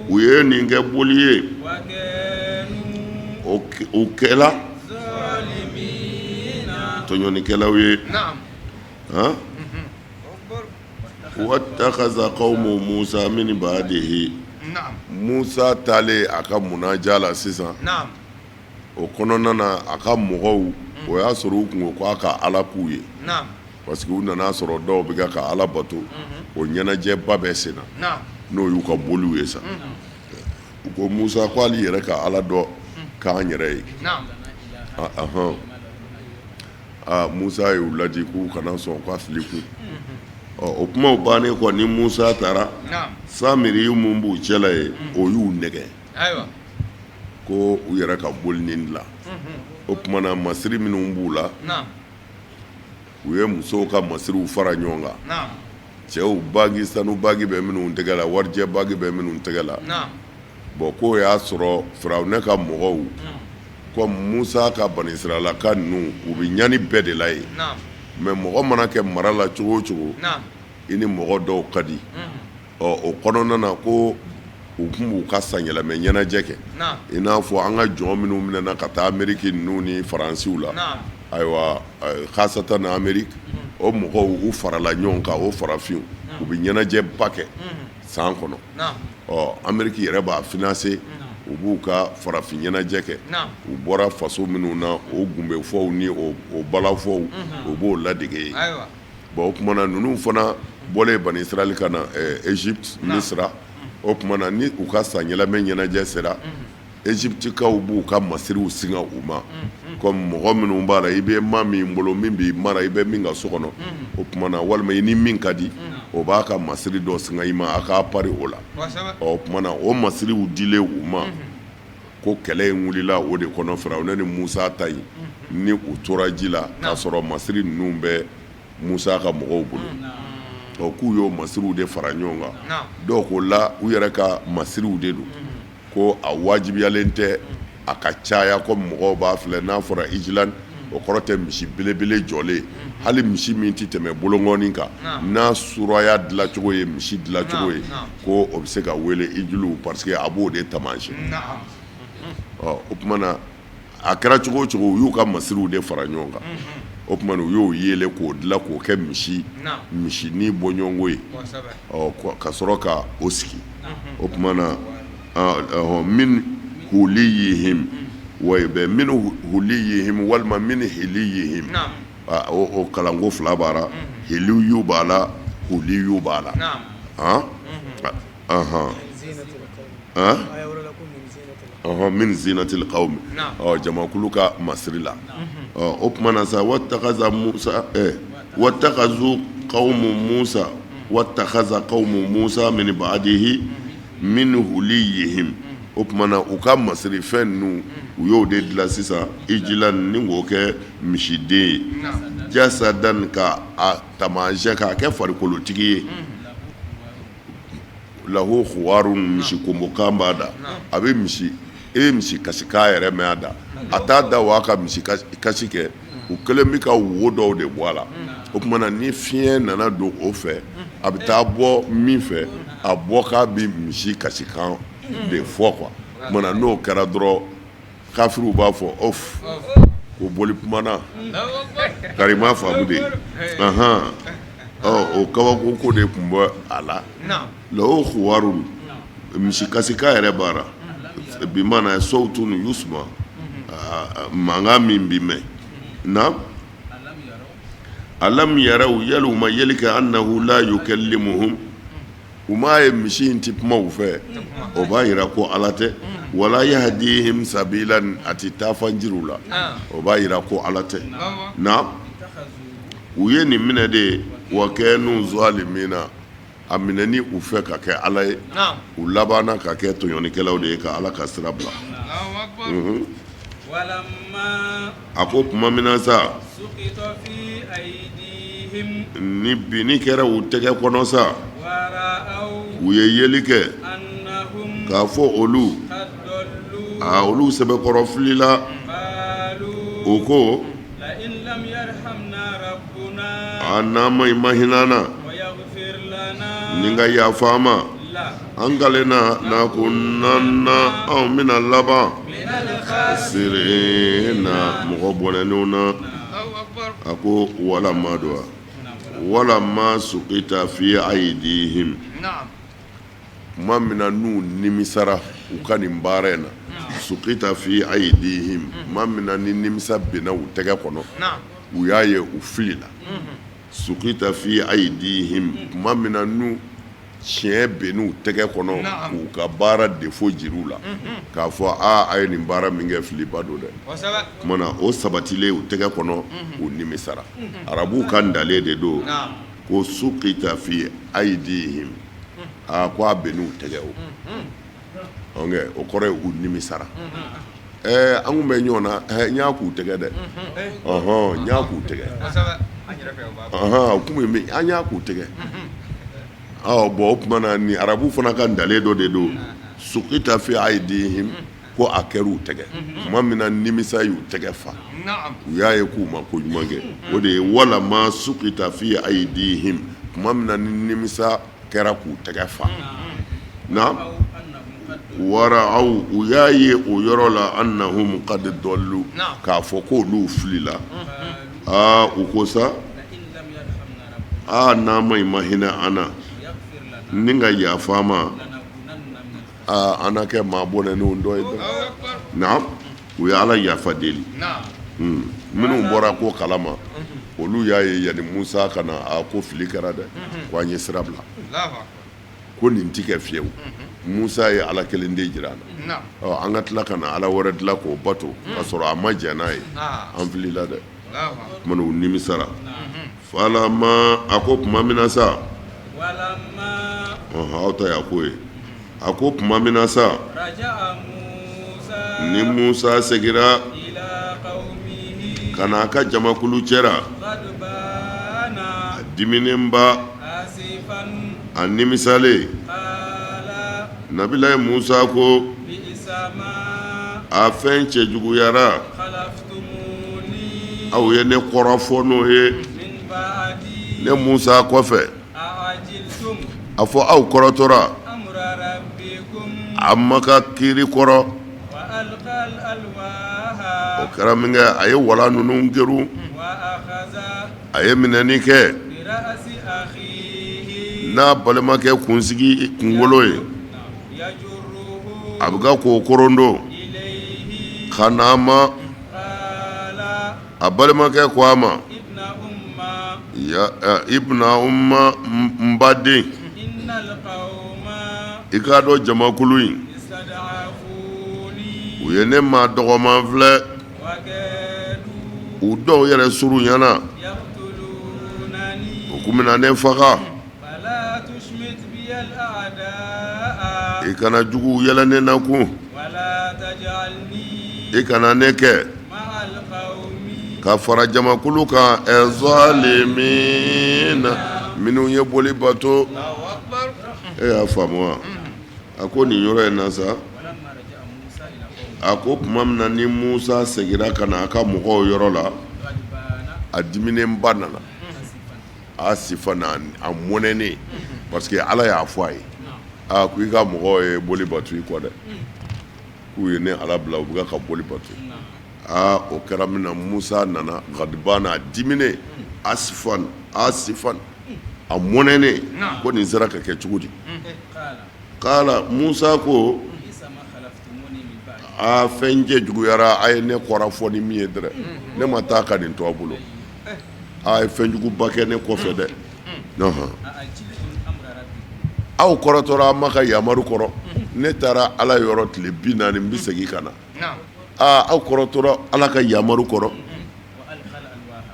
U ye nin kɛ boli ye, u kɛla tɔɲɔnikɛlaw ye. Wattakaza qawmu Musa min ba'dihi Musa taalen a ka munaja la sisan o kɔnɔna na a ka mɔgɔw o y'a sɔrɔ u tun ko k'a ka Ala k'u ye parce que u nana sɔrɔ dɔw bɛ ka Ala bato o ɲɛnajɛba bɛ sen na n'o y'u ka boliw ye sa u ko Musa ko hali yɛrɛ ka Ala dɔ k'an yɛrɛ ye aa Musa y'u ladi k'u kana sɔn ka fili kun ɔ o kumaw bannen kɔ ni Musa taara Samiri min b'u cɛla ye o y'u nɛgɛn ko u yɛrɛ ka bolinin dilan o tuma na masiri minnu b'u la u ye musow ka masiriw fara ɲɔgɔn kan cɛw bagi sanu bagi bɛ minnu tɛgɛ la warijɛ bagi bɛ minnu tɛgɛ la bon k'o y'a sɔrɔ Firawuna ka mɔgɔw ko Musa ka banisiralaka ninnu u bɛ ɲani bɛɛ de la yen mais mɔgɔ mana kɛ mara la cogo o cogo i ni mɔgɔ dɔw ka di ɔ o kɔnɔna na ko u tun b'u ka sanyɛlɛma ɲɛnajɛ kɛ i n'a fɔ an ka jɔn minnu minɛna ka taa Ameriki ninnu ni Faransiw la ayiwa kasata na Ameriki o mɔgɔw u farala ɲɔgɔn kan o farafinw u bɛ ɲɛnajɛba kɛ san kɔnɔ ɔ Ameriki yɛrɛ b'a financer u b'u ka farafin ɲɛnajɛ kɛ u bɔra faso minnu na o gunbefɔw ni o balafɔw u b'o ladege yen bon o tuma na ninnu fana bɔlen bani Israël ka na Egypte Misira o tuma na ni u ka sanyɛlɛma ɲɛnajɛ sera Egyptekaw b'u ka masiriw singa u ma comme mɔgɔ minnu b'a la i bɛ maa min bolo min b'i mara i bɛ min ka so kɔnɔ o tuma na walima i ni min ka di o b'a ka masiri dɔ singa i ma a k'a pari o la o tuma na o masiriw dilen u ma ko kɛlɛ in wulila o de kɔnɔ Firawuna ni Musa ta in ni u tora ji la k'a sɔrɔ masiri ninnu bɛ Musa ka mɔgɔw bolo ɔ k'u y'o masiriw de fara ɲɔgɔn kan dɔw ko la u yɛrɛ ka masiriw de don ko a wajibiyalen tɛ a ka caya ko mɔgɔw b'a filɛ n'a fɔra ijilan o kɔrɔ tɛ misi belebele jɔlen hali misi min tɛ tɛmɛ bolonkɔni kan n'a suraya dilancogo ye misi dilancogo ye ko o bɛ se ka wele ijilu parce que a b'o de taamasiyɛn ɔ o tuma na a kɛra cogo o cogo u y'u ka masiriw de fara ɲɔgɔn kan o tuma u y'o yɛlɛ k'o dilan k'o kɛ misi misinin bɔɲɔgɔnko ye ɔ ka sɔrɔ ka o sigi o tuma na min huliyihim wa bɛ min huliyihim walima min hiliyihim o kalanko fila b'a la hiliyu b'a la huliyu b'a la min zinatil qawmi jamakulu ka masiri la o tuma na sa wattakaza Musa wattakazu qawmu Musa wattakaza qawmu Musa min ba'dihi min huliyihim o tuma na u ka masiri fɛn ninnu u y'o de dilan sisan ijilan ni k'o kɛ misiden ye jasadan ka a taamasiyɛn k'a kɛ farikolotigi ye lahu khuwarun misi komokan b'a da a bɛ misi e bɛ misi kasikan yɛrɛ mɛn a da a t'a da wa ka misi kasi kɛ u kɛlen bɛ ka wo dɔw de bɔ a la o tuma na ni fiɲɛ nana don o fɛ a bɛ taa bɔ min fɛ a bɔ k'a bɛ misi kasikan de fɔ quoi o tuma na n'o kɛra dɔrɔn kafiriw b'a fɔ of ko boli kumana kari ma faamu de ahan ɔ o kabako ko de tun bɛ a la lahu khuwarun misi kasikan yɛrɛ b'a la bi mana sawtun yusma mankan min bi mɛn na alam yaraw yali u ma yeli kɛ annahu la yukallimuhum u m'a ye misi in tɛ kuma u fɛ o b'a jira ko ala tɛ wala yahdihim sabila a tɛ taafan jira u la o b'a jira ko ala tɛ na u ye nin minɛ de ye wa kanu zalimina a minɛni u fɛ ka kɛ ala ye u labanna ka kɛ tɔɲɔnikɛlaw de ye ka ala ka sira bila A ko tuma min na sa ni binni kɛra u tɛgɛ kɔnɔ sa u ye yeli kɛ k'a fɔ olu aa olu sɛbɛkɔrɔ filila u ko a n'an ma ma hinɛ an na ni ka yafa an ma an kalenna lakunanna anw bɛna laban sirina mɔgɔ bɔnɛnenw na a ko wala ma don wa Walama sukita fi ayidihim, tuma min na n'u nimisara u ka nin baara in na, sukita fi ayidihim, tuma min na ni nimisa binna u tɛgɛ kɔnɔ, u y'a ye u filila. Sukita fi ayidihim, tuma min na n'u tiɲɛ binn'u tɛgɛ kɔnɔ k'u ka baara défaut jir'u la k'a fɔ aa a ye nin baara min kɛ filiba don dɛ, tuma na o sabatilen u tɛgɛ kɔnɔ, u nimisara. Arabuw ka ntalen de don ko sukita fi ayidihim, aa ko a binn'u tɛgɛ o o kɔrɔ ye u nimisara. Ɛɛ an kun bɛ ɲɔgɔn na, n y'a k'u tɛgɛ dɛ, ɔhɔn n y'a k'u tɛgɛ, ɔhɔn kun an y'a k'u tɛgɛ. Ɔ bon, o tuma na ni arabu fana ka ntalen dɔ de don, sukita fi ayidihim, ko a kɛra u tɛgɛ tuma min na nimisa y'u tɛgɛ fa, u y'a ye k'u ma ko ɲuman kɛ. O de ye walama sukita fi ayidihim, tuma min na ni nimisa kɛra k'u tɛgɛ fa na, waraaw, u y'a ye o yɔrɔ la, annahum kad dɔllu, k'a fɔ k'olu filila. Aa u ko sa, aa n'a ma i ma hinɛ an na ni ka yafa an ma, aa an na kɛ maa bɔnɛnenw dɔ ye dɛ. Naam, u ye Ala yafa deli. Minnu bɔra ko kalama, olu y'a ye yanni Musa ka na, a ko fili kɛra dɛ, ko an ye sira bila, ko nin tɛ kɛ fiyewu. Musa ye Ala kelen de jira an na, ɔ an ka tila ka na Ala wɛrɛ dilan k'o bato ka sɔrɔ a ma jɛn n'a ye, an filila dɛ. Tuma u nimisara. Falama, a ko tuma min na sa, aw ta y'a ko ye, a ko tuma min na sa ni Musa seginna ka na a ka jamakulu cɛra, a diminenba, a nimisalen, Nabilayi Musa ko a fɛn cɛjuguyara aw ye ne kɔrɔfɔ n'o ye ne Musa kɔfɛ. A fɔ aw kɔrɔtɔra a ma ka kiri kɔrɔ. O kɛra min kɛ, a ye wala ninnu kerun, a ye minɛni kɛ n'a balimakɛ kunsigi kunkolo ye, a bɛ ka k'o korondo ka na a ma. A balimakɛ ko a ma, ibna umma, n baden, i k'a dɔn jamakulu in, u ye ne maa dɔgɔman filɛ, u dɔw yɛrɛ surunyana, u tun bɛna ne faga. I kana juguw yɛlɛ ne na kun, i kana ne kɛ ka fara jamakulu kan zalimina, minnu ye boli bato. E y'a faamu wa? A ko nin yɔrɔ in na sa, a ko tuma min na ni Musa seginna ka na a ka mɔgɔw yɔrɔ la, a diminenba nana, asifan, a mɔnɛnen, parce que Ala y'a fɔ a ye, aa ko i ka mɔgɔw ye boli bato i kɔ dɛ, k'u ye ne Ala bila, u bɛ ka boli bato. Aa o kɛra min na, Musa nana gadibana, a diminen, asifan asifan, a mɔnɛnen, ko nin sera ka kɛ cogo di? Kala, Musa ko aa fɛn cɛ juguyara a ye ne kɔrɔfɔ ni min ye dɛ, ne ma taa ka nin to a bolo, a ye fɛnjuguba kɛ ne kɔfɛ dɛ. Aw kɔrɔtɔra an ma ka yamaru kɔrɔ, ne taara Ala yɔrɔ tile 40, n bɛ segin ka na. Aa aw kɔrɔtɔra Ala ka yamaru kɔrɔ.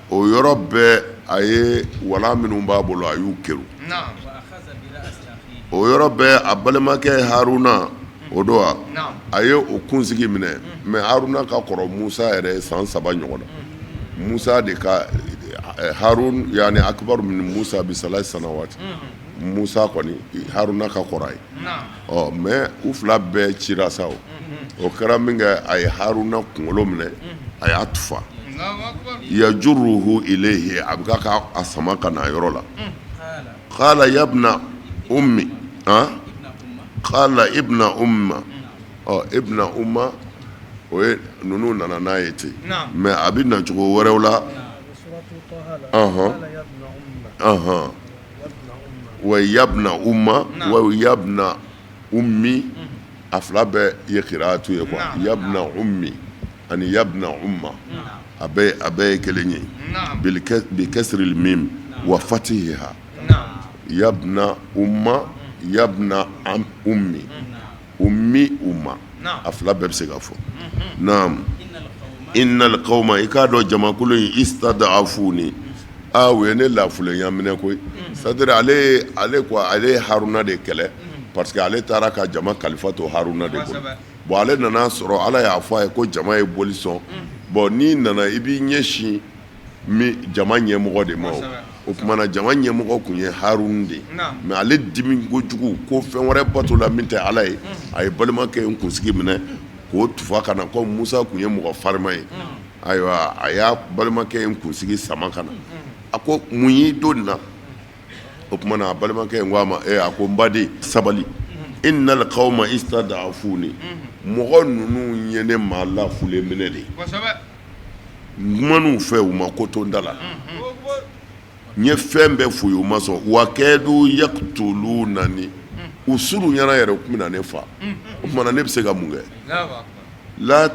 O yɔrɔ bɛɛ a ye wala minnu b'a bolo, a y'u kerun. O yɔrɔ bɛɛ a balimakɛ Haruna, o don wa, a ye o kunsigi minɛ. Mais Haruna ka kɔrɔ Musa yɛrɛ san 3 ɲɔgɔn na. Musa de ka Harun yani akbar min Musa bi salasi sanawati. Musa kɔni, Haruna ka kɔrɔ a ye. Ɔ mais u fila bɛɛ cira sa. O o kɛra min kɛ, a ye Haruna kunkolo minɛ, a y'a tufa, yajuruhu ilayhi, a bɛ ka a sama ka na yɔrɔ la. Qala yabna ummi, qala ibna umma, ɔ ibna umma, o ye ninnu nana n'a ye ten, mais a bɛ na cogo wɛrɛw la. Ɔhɔn. Ɔhɔn, wa yabna umma wa yabna ummi, a fila bɛɛ ye kiraatu ye quoi. Yabna ummi ani yabna umma, a bɛɛ ye kelen ye. Bi kasril mim wa fatihiha, yabna umma, yabna ummi, ummi umma, a fila bɛɛ bɛ se ka fɔ. Naam, innal qawma, i k'a dɔn jamakulu in, istad'afuni, aa, u ye ne lafulenya minɛ koyi. C'est-à-dire ale quoi, ale ye Haruna de kɛlɛ parce que ale taara ka jama kalifa to Haruna de bolo. Bon, ale nana sɔrɔ Ala y'a fɔ a ye ko jama ye boli sɔn. Bon, n'i nana, i b'i ɲɛsin mi jama ɲɛmɔgɔ de ma. O tuma na, jama ɲɛmɔgɔ tun ye Harun de ye, mais ale dimi kojugu ko fɛn wɛrɛ bato la min tɛ Ala ye, a ye balimakɛ in kunsigi minɛ k'o tufa ka na. Ko Musa tun ye mɔgɔ farima ye. Ayiwa, a y'a balimakɛ in kunsigi sama ka na. A ko: "Mun y'i don nin na?" O tuma na, a balimakɛ in ko a ma: "A ko n baden, sabali. Innal qawma istad'afuni, mɔgɔ ninnu ye ne maa lafulen minɛ de ye. N kuman'u fɛ, u ma ko to n da la. N ye fɛn bɛɛ f'u ye, u ma sɔn. Wa kadu yaktulunani, u surunyana yɛrɛ, u tun bɛna ne fa. O tuma na, ne bɛ se ka mun kɛ? La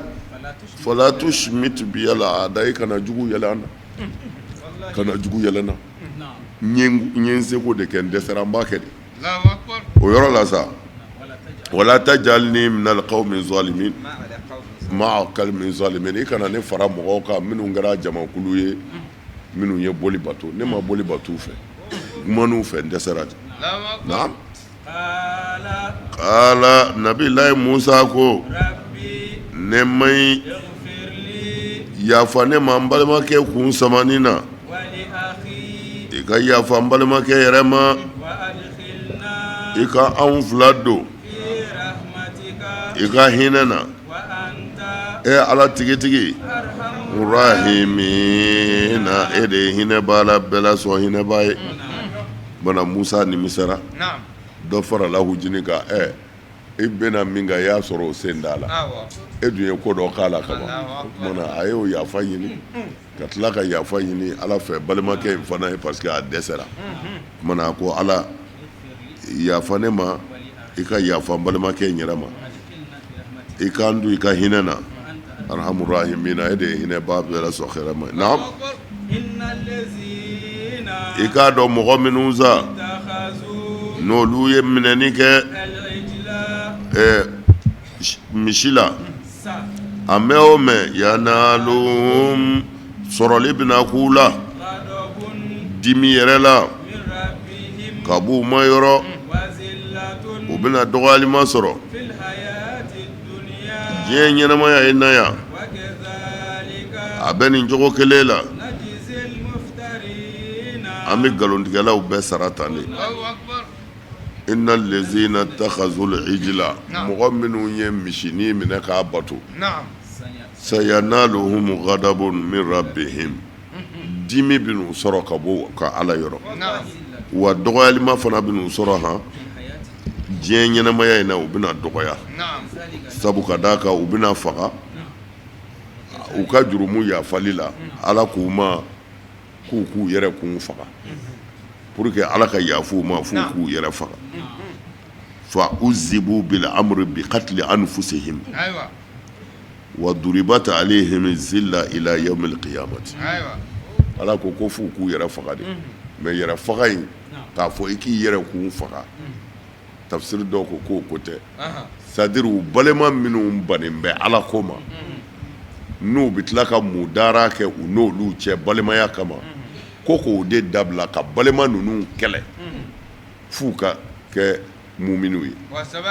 fala tushmit biyal aada, i kana jugu yɛlɛ an na, kana jugu yɛlɛ n na. N ye n seko de kɛ, n dɛsɛra, n b'a kɛ de." O yɔrɔ la sa, wala tajalni minal qawmi zalimin, ma'a qawmi zalimin, i kana ne fara mɔgɔw kan minnu kɛra jamakulu ye, minnu ye boli bato. Ne ma boli bato u fɛ, kuman'u fɛ, n dɛsɛra. Naam, qala, nabilayi Musa ko: "Ne ma ɲi, yafa ne ma n balimakɛ kun samani na, i ka yafa n balimakɛ yɛrɛ ma, i ka anw fila don i ka hinɛ na. E Ala tigitigi rahimina, e de ye hinɛbaa la bɛɛ la sɔn hinɛbaa ye." Bana Musa nimisara, dɔ farala hujini kan. Ɛ, i bɛna min kan, i y'a sɔrɔ o sen t'a la, e dun ye ko dɔ k'a la kaban. O tuma na, a y'o yafa ɲini, ka tila ka yafa ɲini Ala fɛ balimakɛ in fana ye, parce que a dɛsɛra. O tuma na, a ko: "Ala, yafa ne ma, i ka yafa n balimakɛ in yɛrɛ ma, i k'an don i ka hinɛ na. Arhamu rahimina, e de ye hinɛbaa bɛɛ la sɔn hɛrɛ ma." Naam, i k'a dɔn mɔgɔ minnu sa, n'olu ye minɛni kɛ misi la, a mɛn o mɛn, yanaluhum, sɔrɔli bɛna k'u la, dimi yɛrɛ la ka b'u ma yɔrɔ, u bɛna dɔgɔyalima sɔrɔ diɲɛ ɲɛnamaya in na yan. A bɛ nin cogo kelen la, an bɛ nkalontigɛlaw bɛɛ sara tan de. Inna lezina takhazul ijla, mɔgɔ minnu ye misinin minɛ k'a bato, sayanaluhum ghadabun min rabbihim, dimi bɛn'u sɔrɔ ka bɔ ka Ala yɔrɔ, wa dɔgɔyalima fana bɛn'u sɔrɔ han diɲɛ ɲɛnamaya in na. U bɛna dɔgɔya, sabu ka d'a kan u bɛna faga. U ka jurumu yafali la, Ala k'u ma k'u k'u yɛrɛ kun faga pour que Ala ka yafa u ma, f'u k'u yɛrɛ faga. Fa uzibu bil amri bi qatli anfusihim wa duribat alayhim zilla ila yawmil qiyamati. Ala ko ko f'u k'u yɛrɛ faga de. Mais yɛrɛ faga in, k'a fɔ i k'i yɛrɛ kun faga, tafsiri dɔw ko k'o ko tɛ. C'est-à-dire u balima minnu bannen bɛ Ala ko ma, n'u bɛ tila ka mudara kɛ u n'olu cɛ balimaya kama, ko k'o de dabila ka balima ninnu kɛlɛ f'u ka kɛ muminiw ye.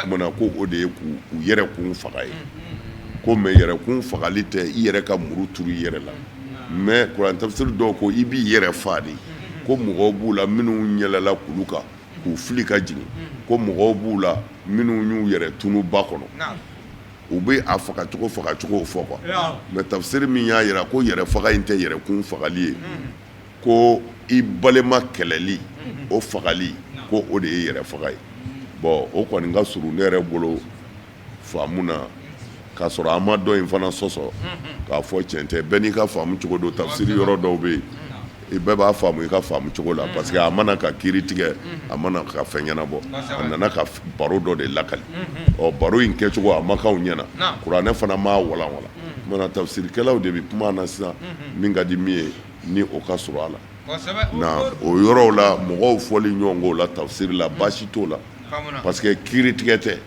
Kumana ko o de ye k'u yɛrɛ kun faga ye ko. Mais yɛrɛ kun fagali tɛ i yɛrɛ ka muru turu i yɛrɛ la. Mais kuran tafsiri dɔw ko i b'i yɛrɛ fa de. Ko mɔgɔw b'u la minnu yɛlɛla kulu kan k'u fili ka jigin, ko mɔgɔw b'u la minnu y'u yɛrɛ tunu ba kɔnɔ. U bɛ a fagacogo fagacogo fɔ quoi. Mais tafsiri min y'a jira ko yɛrɛ faga in tɛ yɛrɛkun fagali ye, ko i balima kɛlɛli, o fagali, ko o de ye yɛrɛ faga ye. Bon, o kɔni ka surun ne yɛrɛ bolo faamu na, k'a sɔrɔ an ma dɔ in fana sɔsɔ k'a fɔ tiɲɛ tɛ. Bɛɛ n'i ka faamu cogo don. Tafsiri yɔrɔ dɔw bɛ yen. I bɛɛ b'a faamu i ka faamu cogo la, parce que a ma na ka kiiri tigɛ, a ma na ka fɛn ɲɛnabɔ, a nana ka baro dɔ de lakali. Ɔ, baro in kɛcogo a ma k'anw ɲɛna, kuranɛ fana m'a walanwalan. Mana tafsirikɛlaw de bɛ kuma na sisan, min ka di min ye ni o ka sɔrɔ a la na, o yɔrɔw la mɔgɔw fɔli ɲɔgɔn kɔ o la tafsiri la, baasi t'o la, parce que kiiri tigɛ tɛ.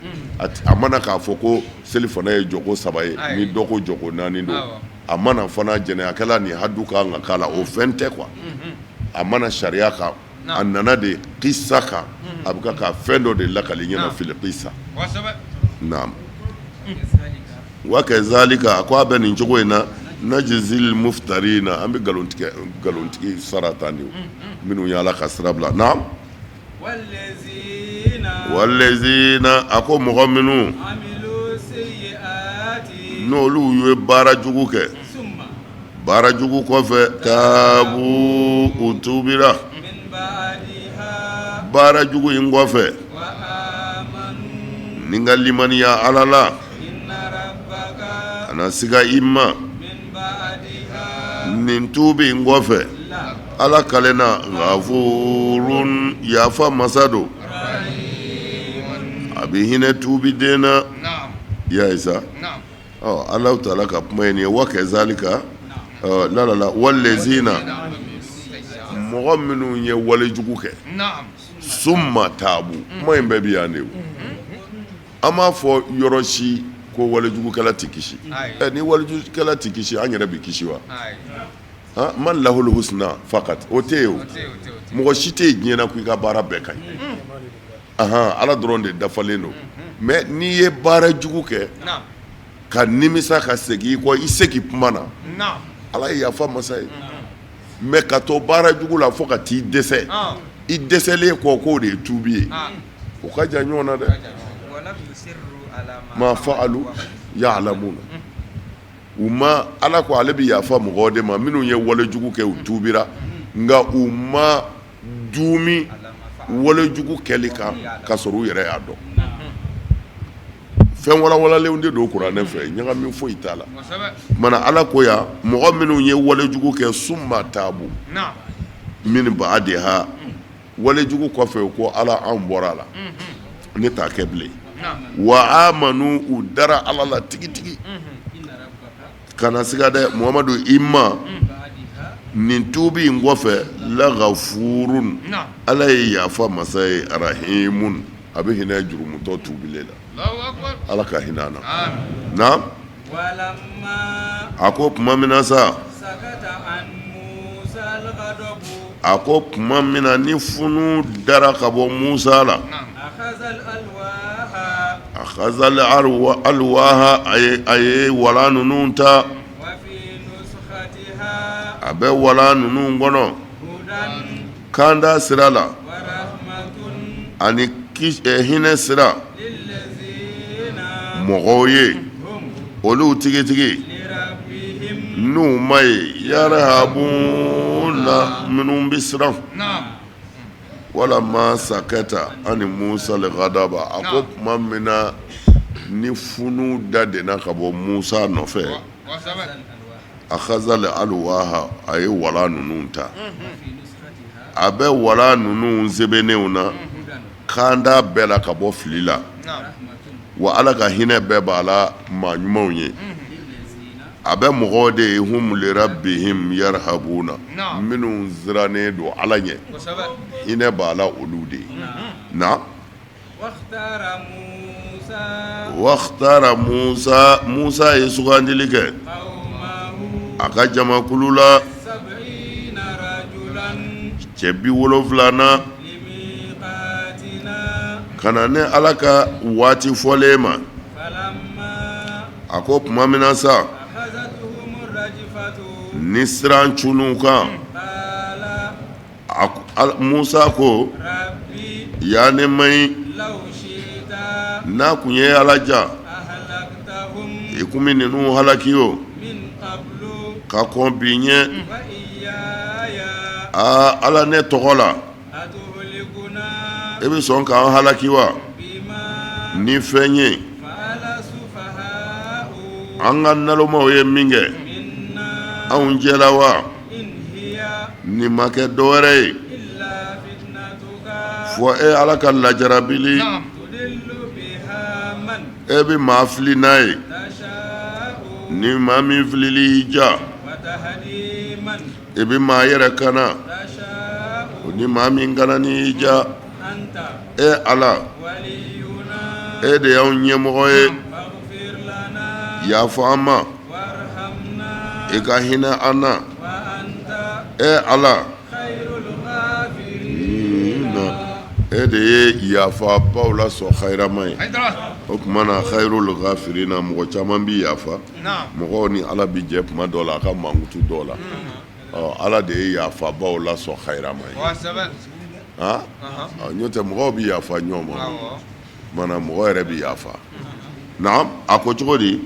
A ma na k'a fɔ ko selifana ye jɔko saba ye, ni dɔ ko jɔko naani don. A ma na fana jɛnɛyakɛla ni hadu ka kan ka k'a la, o fɛn tɛ quoi. A ma na sariya kan, a nana de kisa kan, a bɛ ka fɛn dɔ de lakali ɲɛna fil kisa. Naam, wa kazalika, a ko a bɛ nin cogo in na, najzil muftarina, an bɛ nkalontigi sara tan de, minnu ye Ala ka sira bila. Naam, walazina, a ko mɔgɔ minnu n'olu ye baara jugu kɛ, baara jugu kɔfɛ, taabu, u tuubira baara jugu in kɔfɛ ni ka limaniya Ala la, kana siga i ma, nin tuubi in kɔfɛ, Ala kalenna gafurun, yafa masa don, a bɛ hinɛ tuubiden na. Ya isa, ɔ, Ala taala ka kuma ye nin ye. Wa kazalika la la la walazina, mɔgɔ minnu ye walejugu kɛ, summa taabu, kuma in bɛɛ bɛ yan de. An m'a fɔ yɔrɔ si ko walejugukɛla tɛ kisi. Ɛ, ni walejugukɛla tɛ kisi, an yɛrɛ bɛ kisi wa? Man lahul husna fakat, o tɛ yen. O mɔgɔ si tɛ yen diɲɛ na ko i ka baara bɛɛ ka ɲi. Ala dɔrɔn de dafalen don. Mais n'i ye baara jugu kɛ ka nimisa ka segin i kɔ, i segin kuma na, Ala ye yafa masa ye. Mais ka to baara jugu la fo ka t'i dɛsɛ, i dɛsɛlen kɔ, k'o de ye tuubi ye, o ka jan ɲɔgɔn na dɛ. Ma faalu yaalamuna, u ma Ala ko ale bɛ yafa mɔgɔw de ma minnu ye walejugu kɛ, u tuubira, nka u ma duumi walejugu kɛli kan ka sɔrɔ u yɛrɛ y'a dɔn. Fɛn walawalalenw de don kuranɛ fɛ, ɲagami foyi t'a la. Mana Ala ko yan, mɔgɔ minnu ye walejugu kɛ, summa taabu min baadiha, walejugu kɔfɛ, u ko Ala, anw bɔra a la, ne t'a kɛ bilen. Wa amanu, u dara Ala la tigitigi. Kana siga dɛ, Muhamadu, i ma nin tuubi in kɔfɛ, lagafurun, Ala ye yafa masa ye, rahimun, a bɛ hinɛ jurumutɔ tuubilen la. Ala ka hinɛ an na. Naam, a ko tuma min na sa, a ko tuma min na ni funu dara ka bɔ Musa la, akhazal alwaha, a ye walan ninnu ta, a bɛ walan ninnu kɔnɔ kanda sira la ani hinɛ sira mɔgɔw ye, olu tigitigi n'u ma ye yarhabuna, minnu bɛ siran. Walama sakata ani Musa al-ghadaba, a ko tuma min na ni funu da denna ka bɔ Musa nɔfɛ, akhazal alwaha, a ye walan ninnu ta, a bɛ walan ninnu sɛbɛnnenw na kanda bɛɛ la ka bɔ fili la, wa Ala ka hinɛ bɛɛ b'a la maa ɲumanw ye. A bɛ mɔgɔw de ye, hum lirabbihim yarhabuna, minnu sirannen don Ala ɲɛ, hinɛ b'a la olu de ye. Na wakhtara Musa, Musa ye sugandili kɛ a ka jamakulu la cɛ 70 na ka na ni Ala ka waati fɔlen ma. A ko tuma min na sa ni siran cunn'u kan, Musa ko, ya ne ma ɲi, n'a kun ye Ala ja, i kun bɛ ninnu halaki o ka kɔn bi ɲɛ. Aa Ala, ne tɔgɔ la, e bɛ sɔn k'an halaki wa ni fɛn ye an ka nalomaw ye min kɛ anw cɛla wa? Nin ma kɛ dɔ wɛrɛ ye fɔ e Ala ka lajarabili, e bɛ maa fili n'a ye, ni maa min filili y'i diya, i bɛ maa yɛrɛ kana, ni maa min kanani y'i diya, e Ala, e de y'anw ɲɛmɔgɔ ye, yafa an ma, i ka hinɛ an na, e Ala, e de ye yafabaw la sɔn hayirama ye. O tuma na hayirul gafirina, mɔgɔ caman bɛ yafa, mɔgɔw ni Ala bɛ jɛ tuma dɔ la a ka mankutu dɔw la. Ɔ, Ala de ye yafabaw la sɔn hayirama ye. N'o tɛ mɔgɔw bɛ yafa ɲɔgɔn ma, mana mɔgɔ yɛrɛ bɛ yafa. Naam, a ko cogo di?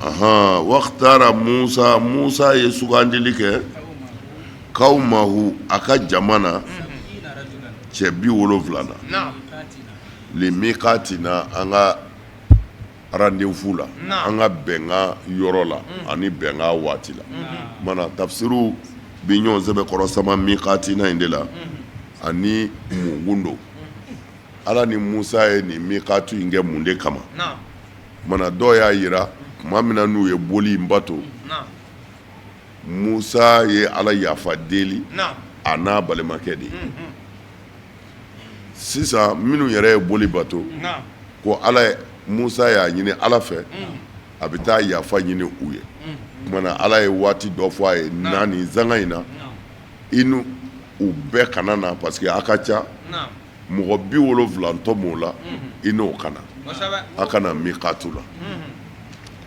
Wakhtara Musa, Musa ye sugandili kɛ kawmahu a ka jama na cɛ 70 na limikatina, an ka rendez-vous la, an ka bɛnkan yɔrɔ la ani bɛnkan waati la. Mana tafsiriw bɛ ɲɔgɔn sɛbɛkɔrɔ sama mikatina in de la ani mun don. Ala ni Musa ye nin mikatu in kɛ mun de kama? Mana dɔw y'a jira tuma min na n'u ye boli in bato, Musa ye Ala yafa deli a n'a balimakɛ de ye. Sisan minnu yɛrɛ ye boli bato, ko Ala Musa y'a ɲini Ala fɛ a bɛ taa yafa ɲini u ye. Tuma na Ala ye waati dɔ fɔ a ye na nin zanga in na, i n'u bɛɛ kana na parce que a ka ca. Mɔgɔ 70 tɔmɔ o la, i n'o ka na, a ka na mikatu la.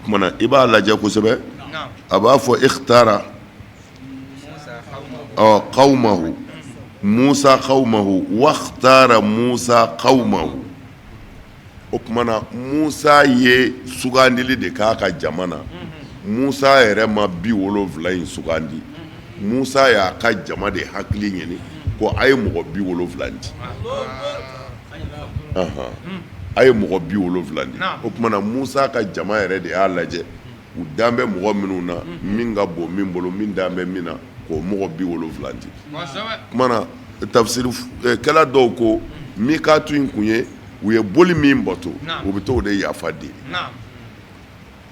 Tuma na i b'a lajɛ kosɛbɛ, a b'a fɔ ikhtara qawmahu Musa qawmahu wakhtara Musa qawmahu. O tuma na Musa ye sugandili de k'a ka jama na. Musa yɛrɛ ma 70 in sugandi. Musa y'a ka jama de hakili ɲini ko a ye mɔgɔ 70 di, a ye mɔgɔ 70 di. O tuma na Musa ka jama yɛrɛ de y'a lajɛ, u dan bɛ mɔgɔ minnu na, min ka bon min bolo, min dan bɛ min na, k'o mɔgɔ 70 di. Tuma na tafsirikɛla dɔw ko mikatu in kun ye u ye boli min bato, u bɛ t'o de yafa deli.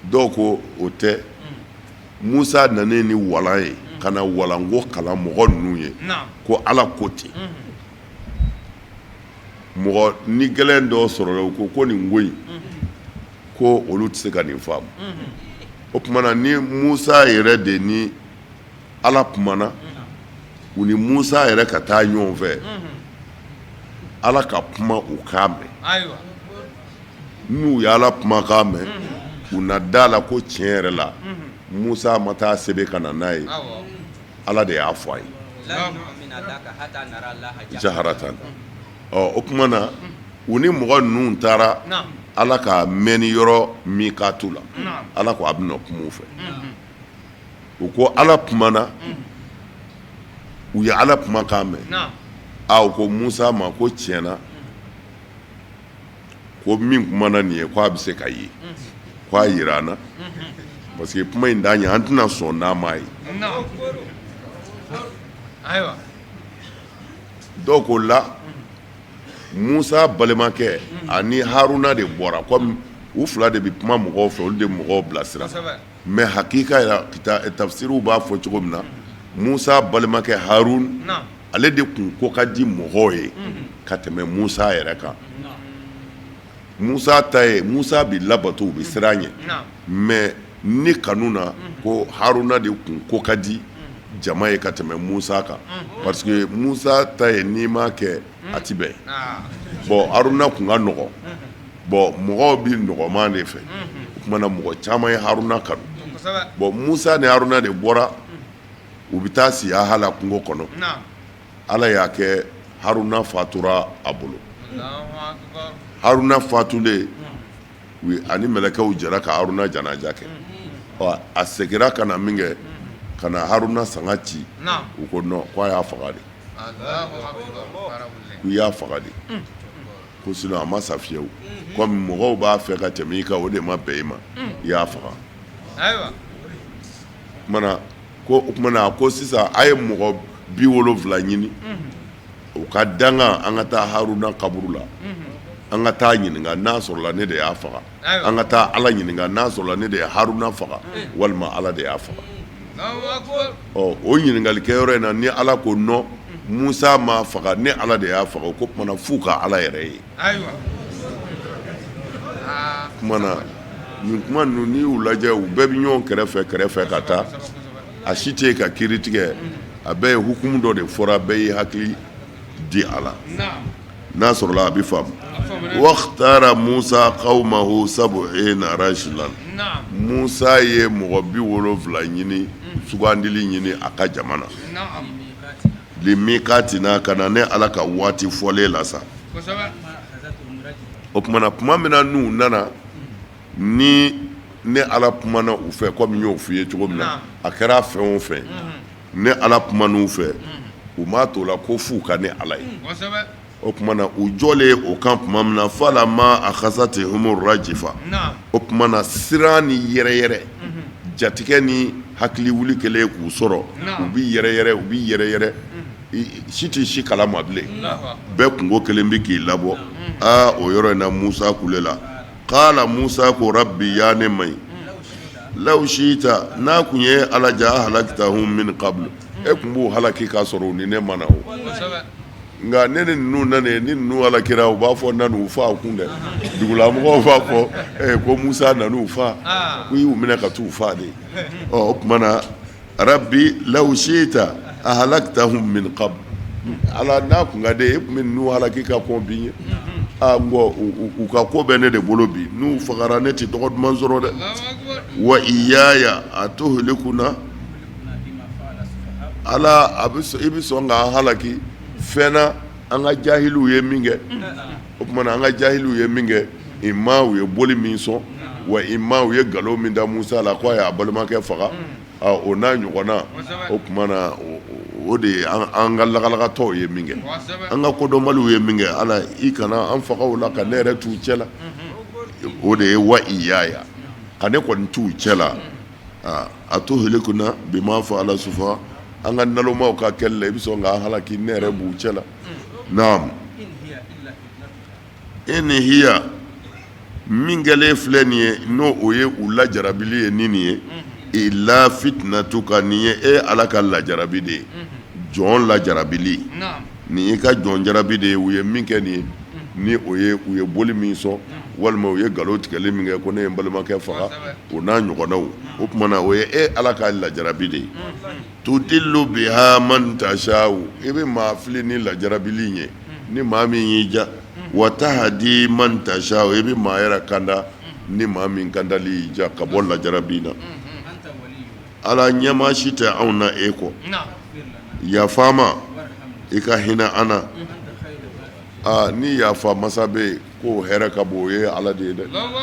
Dɔw ko o tɛ, Musa nanen ni walan ye ka na walanko kalan mɔgɔ ninnu ye ko Ala ko ten. Mɔgɔ ni gɛlɛn dɔw sɔrɔla, u ko ko nin ko in ko olu tɛ se ka nin faamu. O tuma na ni Musa yɛrɛ de ni Ala kumana, u ni Musa yɛrɛ ka taa ɲɔgɔn fɛ, Ala ka kuma u k'a mɛn. N'u ye Ala kumakan mɛn, u na da la ko tiɲɛ yɛrɛ la Musa ma taa sɛbɛn ka na n'a ye, Ala de y'a fɔ a ye jaharatan. Ɔ, o tuma na u ni mɔgɔ ninnu taara Ala ka mɛnni yɔrɔ mikatu la. Ala ko a bɛna kuma u fɛ. U ko Ala kumana, u ye Ala kumakan mɛn. A u ko Musa ma ko tiɲɛ na ko min kumana nin ye, ko a bɛ se ka ye, ko a jira an na, parce que kuma in t'a ɲɛ, an tɛna sɔn n'an m'a ye. Dɔw ko la Musa balimakɛ ani Haruna de bɔra, komi u fila de bɛ kuma mɔgɔw fɛ, olu de mɔgɔw bilasira. Mais hakika yɛrɛ, tafsiriw b'a fɔ cogo min na, Musa balimakɛ Harun, ale de kun ko ka di mɔgɔw ye ka tɛmɛ Musa yɛrɛ kan. Musa ta ye, Musa bɛ labato, u bɛ siran ɲɛ, mais ni kanu na, ko Haruna de kun ko ka di jama ye ka tɛmɛ Musa kan, parce que Musa ta ye n'i m'a kɛ a ti bɛn. Bon, Haruna kun ka nɔgɔn. Bon, mɔgɔw bɛ nɔgɔman de fɛ. O tuma na mɔgɔ caman ye Haruna kanu. Bon, Musa ni Haruna de bɔra, u bɛ taa siyaha la kungo kɔnɔ. Ala y'a kɛ Haruna fatura a bolo. Haruna fatulen, ani mɛlɛkɛw jɛra ka Haruna janaja kɛ. Ɔ, a seginna ka na min kɛ ka na Haruna sanga ci, u ko non, ko a y'a faga de, k'u y'a faga de, ko sinon a ma sa fiyewu. Komi mɔgɔw b'a fɛ ka tɛmɛ i kan, o de ma bɛn i ma, i y'a faga. Ayiwa, mana Ko o tuma na ko sisan a ye mɔgɔ 70 ɲini u ka danga, an ka taa Haruna kaburu la, an ka taa ɲininka n'a sɔrɔla ne de y'a faga, an ka taa Ala ɲininka n'a sɔrɔla ne de ye Haruna faga walima Ala de y'a faga. Ɔ, o ɲininkalikɛyɔrɔ in na, ni Ala ko non, Musa m'a faga, ne Ala de y'a faga, ko tuma na f'u ka Ala yɛrɛ ye. Tuma na nin kuma ninnu, n'i y'u lajɛ, u bɛɛ bɛ ɲɔgɔn kɛrɛfɛ kɛrɛfɛ ka taa. A si tɛ ka kiiri tigɛ, a bɛɛ ye hukumu dɔ de fɔra, bɛɛ y'i hakili di a la. N'a sɔrɔla a bɛ faamu. Wakhtara Musa qawmahu sab'ina rajulan, Musa ye mɔgɔ 70 ɲini, sugandili ɲini a ka jama na, limikatina, ka na ne Ala ka waati fɔlen la sa. O tuma na, tuma min na n'u nana, ni ne Ala kumana u fɛ, komi n y'o f'i ye cogo min na, a kɛra fɛn o fɛn, ne Ala kuman'u fɛ, u m'a to la ko f'u ka ne Ala ye. O tuma na, u jɔlen o kan tuma min na, falama akhazatihumu rajifa, o tuma na siran ni yɛrɛyɛrɛ, jatigɛ ni hakili wuli kɛlen k'u sɔrɔ, u bɛ yɛrɛyɛrɛ, u bɛ yɛrɛyɛrɛ, si tɛ si kalama bilen, bɛɛ kunko kelen bɛ k'i labɔ. Aa, o yɔrɔ in na, Musa kulela. Kala Musa ko rabbi, ya ne ma ye, law shita, n'a kun ye Ala ja, ahlaktahum min qablu, e tun b'u halaki k'a sɔrɔ u ni ne ma na o. Nka ne ni ninnu nana, ni ninnu halakira, u b'a fɔ nan'u faa kun dɛ. Dugulamɔgɔw b'a fɔ ko Musa nan'u faa, ko i y'u minɛ ka t'u faa de. Ɔ, o tuma na, rabbi law shita ahlaktahum min qabl, Ala, n'a kun ka di e tun bɛ ninnu halaki ka kɔn bi ɲɛ. Aa, n ko u ka ko bɛ ne de bolo bi, n'u fagara, ne tɛ tɔgɔ duman sɔrɔ dɛ. Wa iyaya atuhlikuna, Ala, a bɛ i bɛ sɔn k'an halaki fɛn na an ka jahiliw ye min kɛ. O tuma na, an ka jahiliw ye min kɛ, imma u ye boli min sɔn, wa imma u ye nkalon min da Musa la ko a y'a balimakɛ faga, o n'a ɲɔgɔnna. O tuma na, o de ye an ka lagalagatɔw ye min kɛ, an ka kodɔnbaliw ye min kɛ. Ala, i kana an faga o la ka ne yɛrɛ t'u cɛ la. O de ye wa iyaya, ka ne kɔni t'u cɛ la. Atuhlikuna bima fa'ala sufa, an ka nalomaw ka kɛli la, i bɛ sɔn k'an halaki, ne yɛrɛ b'u cɛ la. Naam, in hiya, min kɛlen filɛ nin ye, n'o o ye u lajarabili ye ni nin ye, illa fitnatuka, nin ye e Ala ka lajarabi de ye, jɔn lajarabili, nin y'i ka jɔn jarabi de ye. U ye min kɛ nin ye, ni o ye u ye boli min sɔn, walima u ye nkalon tigɛli min kɛ ko ne ye n balimakɛ faga, o n'a ɲɔgɔnnaw, o tuma na o ye e Ala ka lajarabi de ye. Tudillu biha man tashau, i bɛ maa fili ni lajarabili ye ni maa min y'i ja, wa tahdi man tashau, i bɛ maa yɛrɛ kanda ni maa min kandali y'i ja ka bɔ lajarabi na. Ala, ɲɛmaa si tɛ anw na e kɔ, yafa an ma, i ka hinɛ an na. Aa, ni yafa masa bɛ yen k'o hɛrɛ ka bon, o ye Ala de ye dɛ.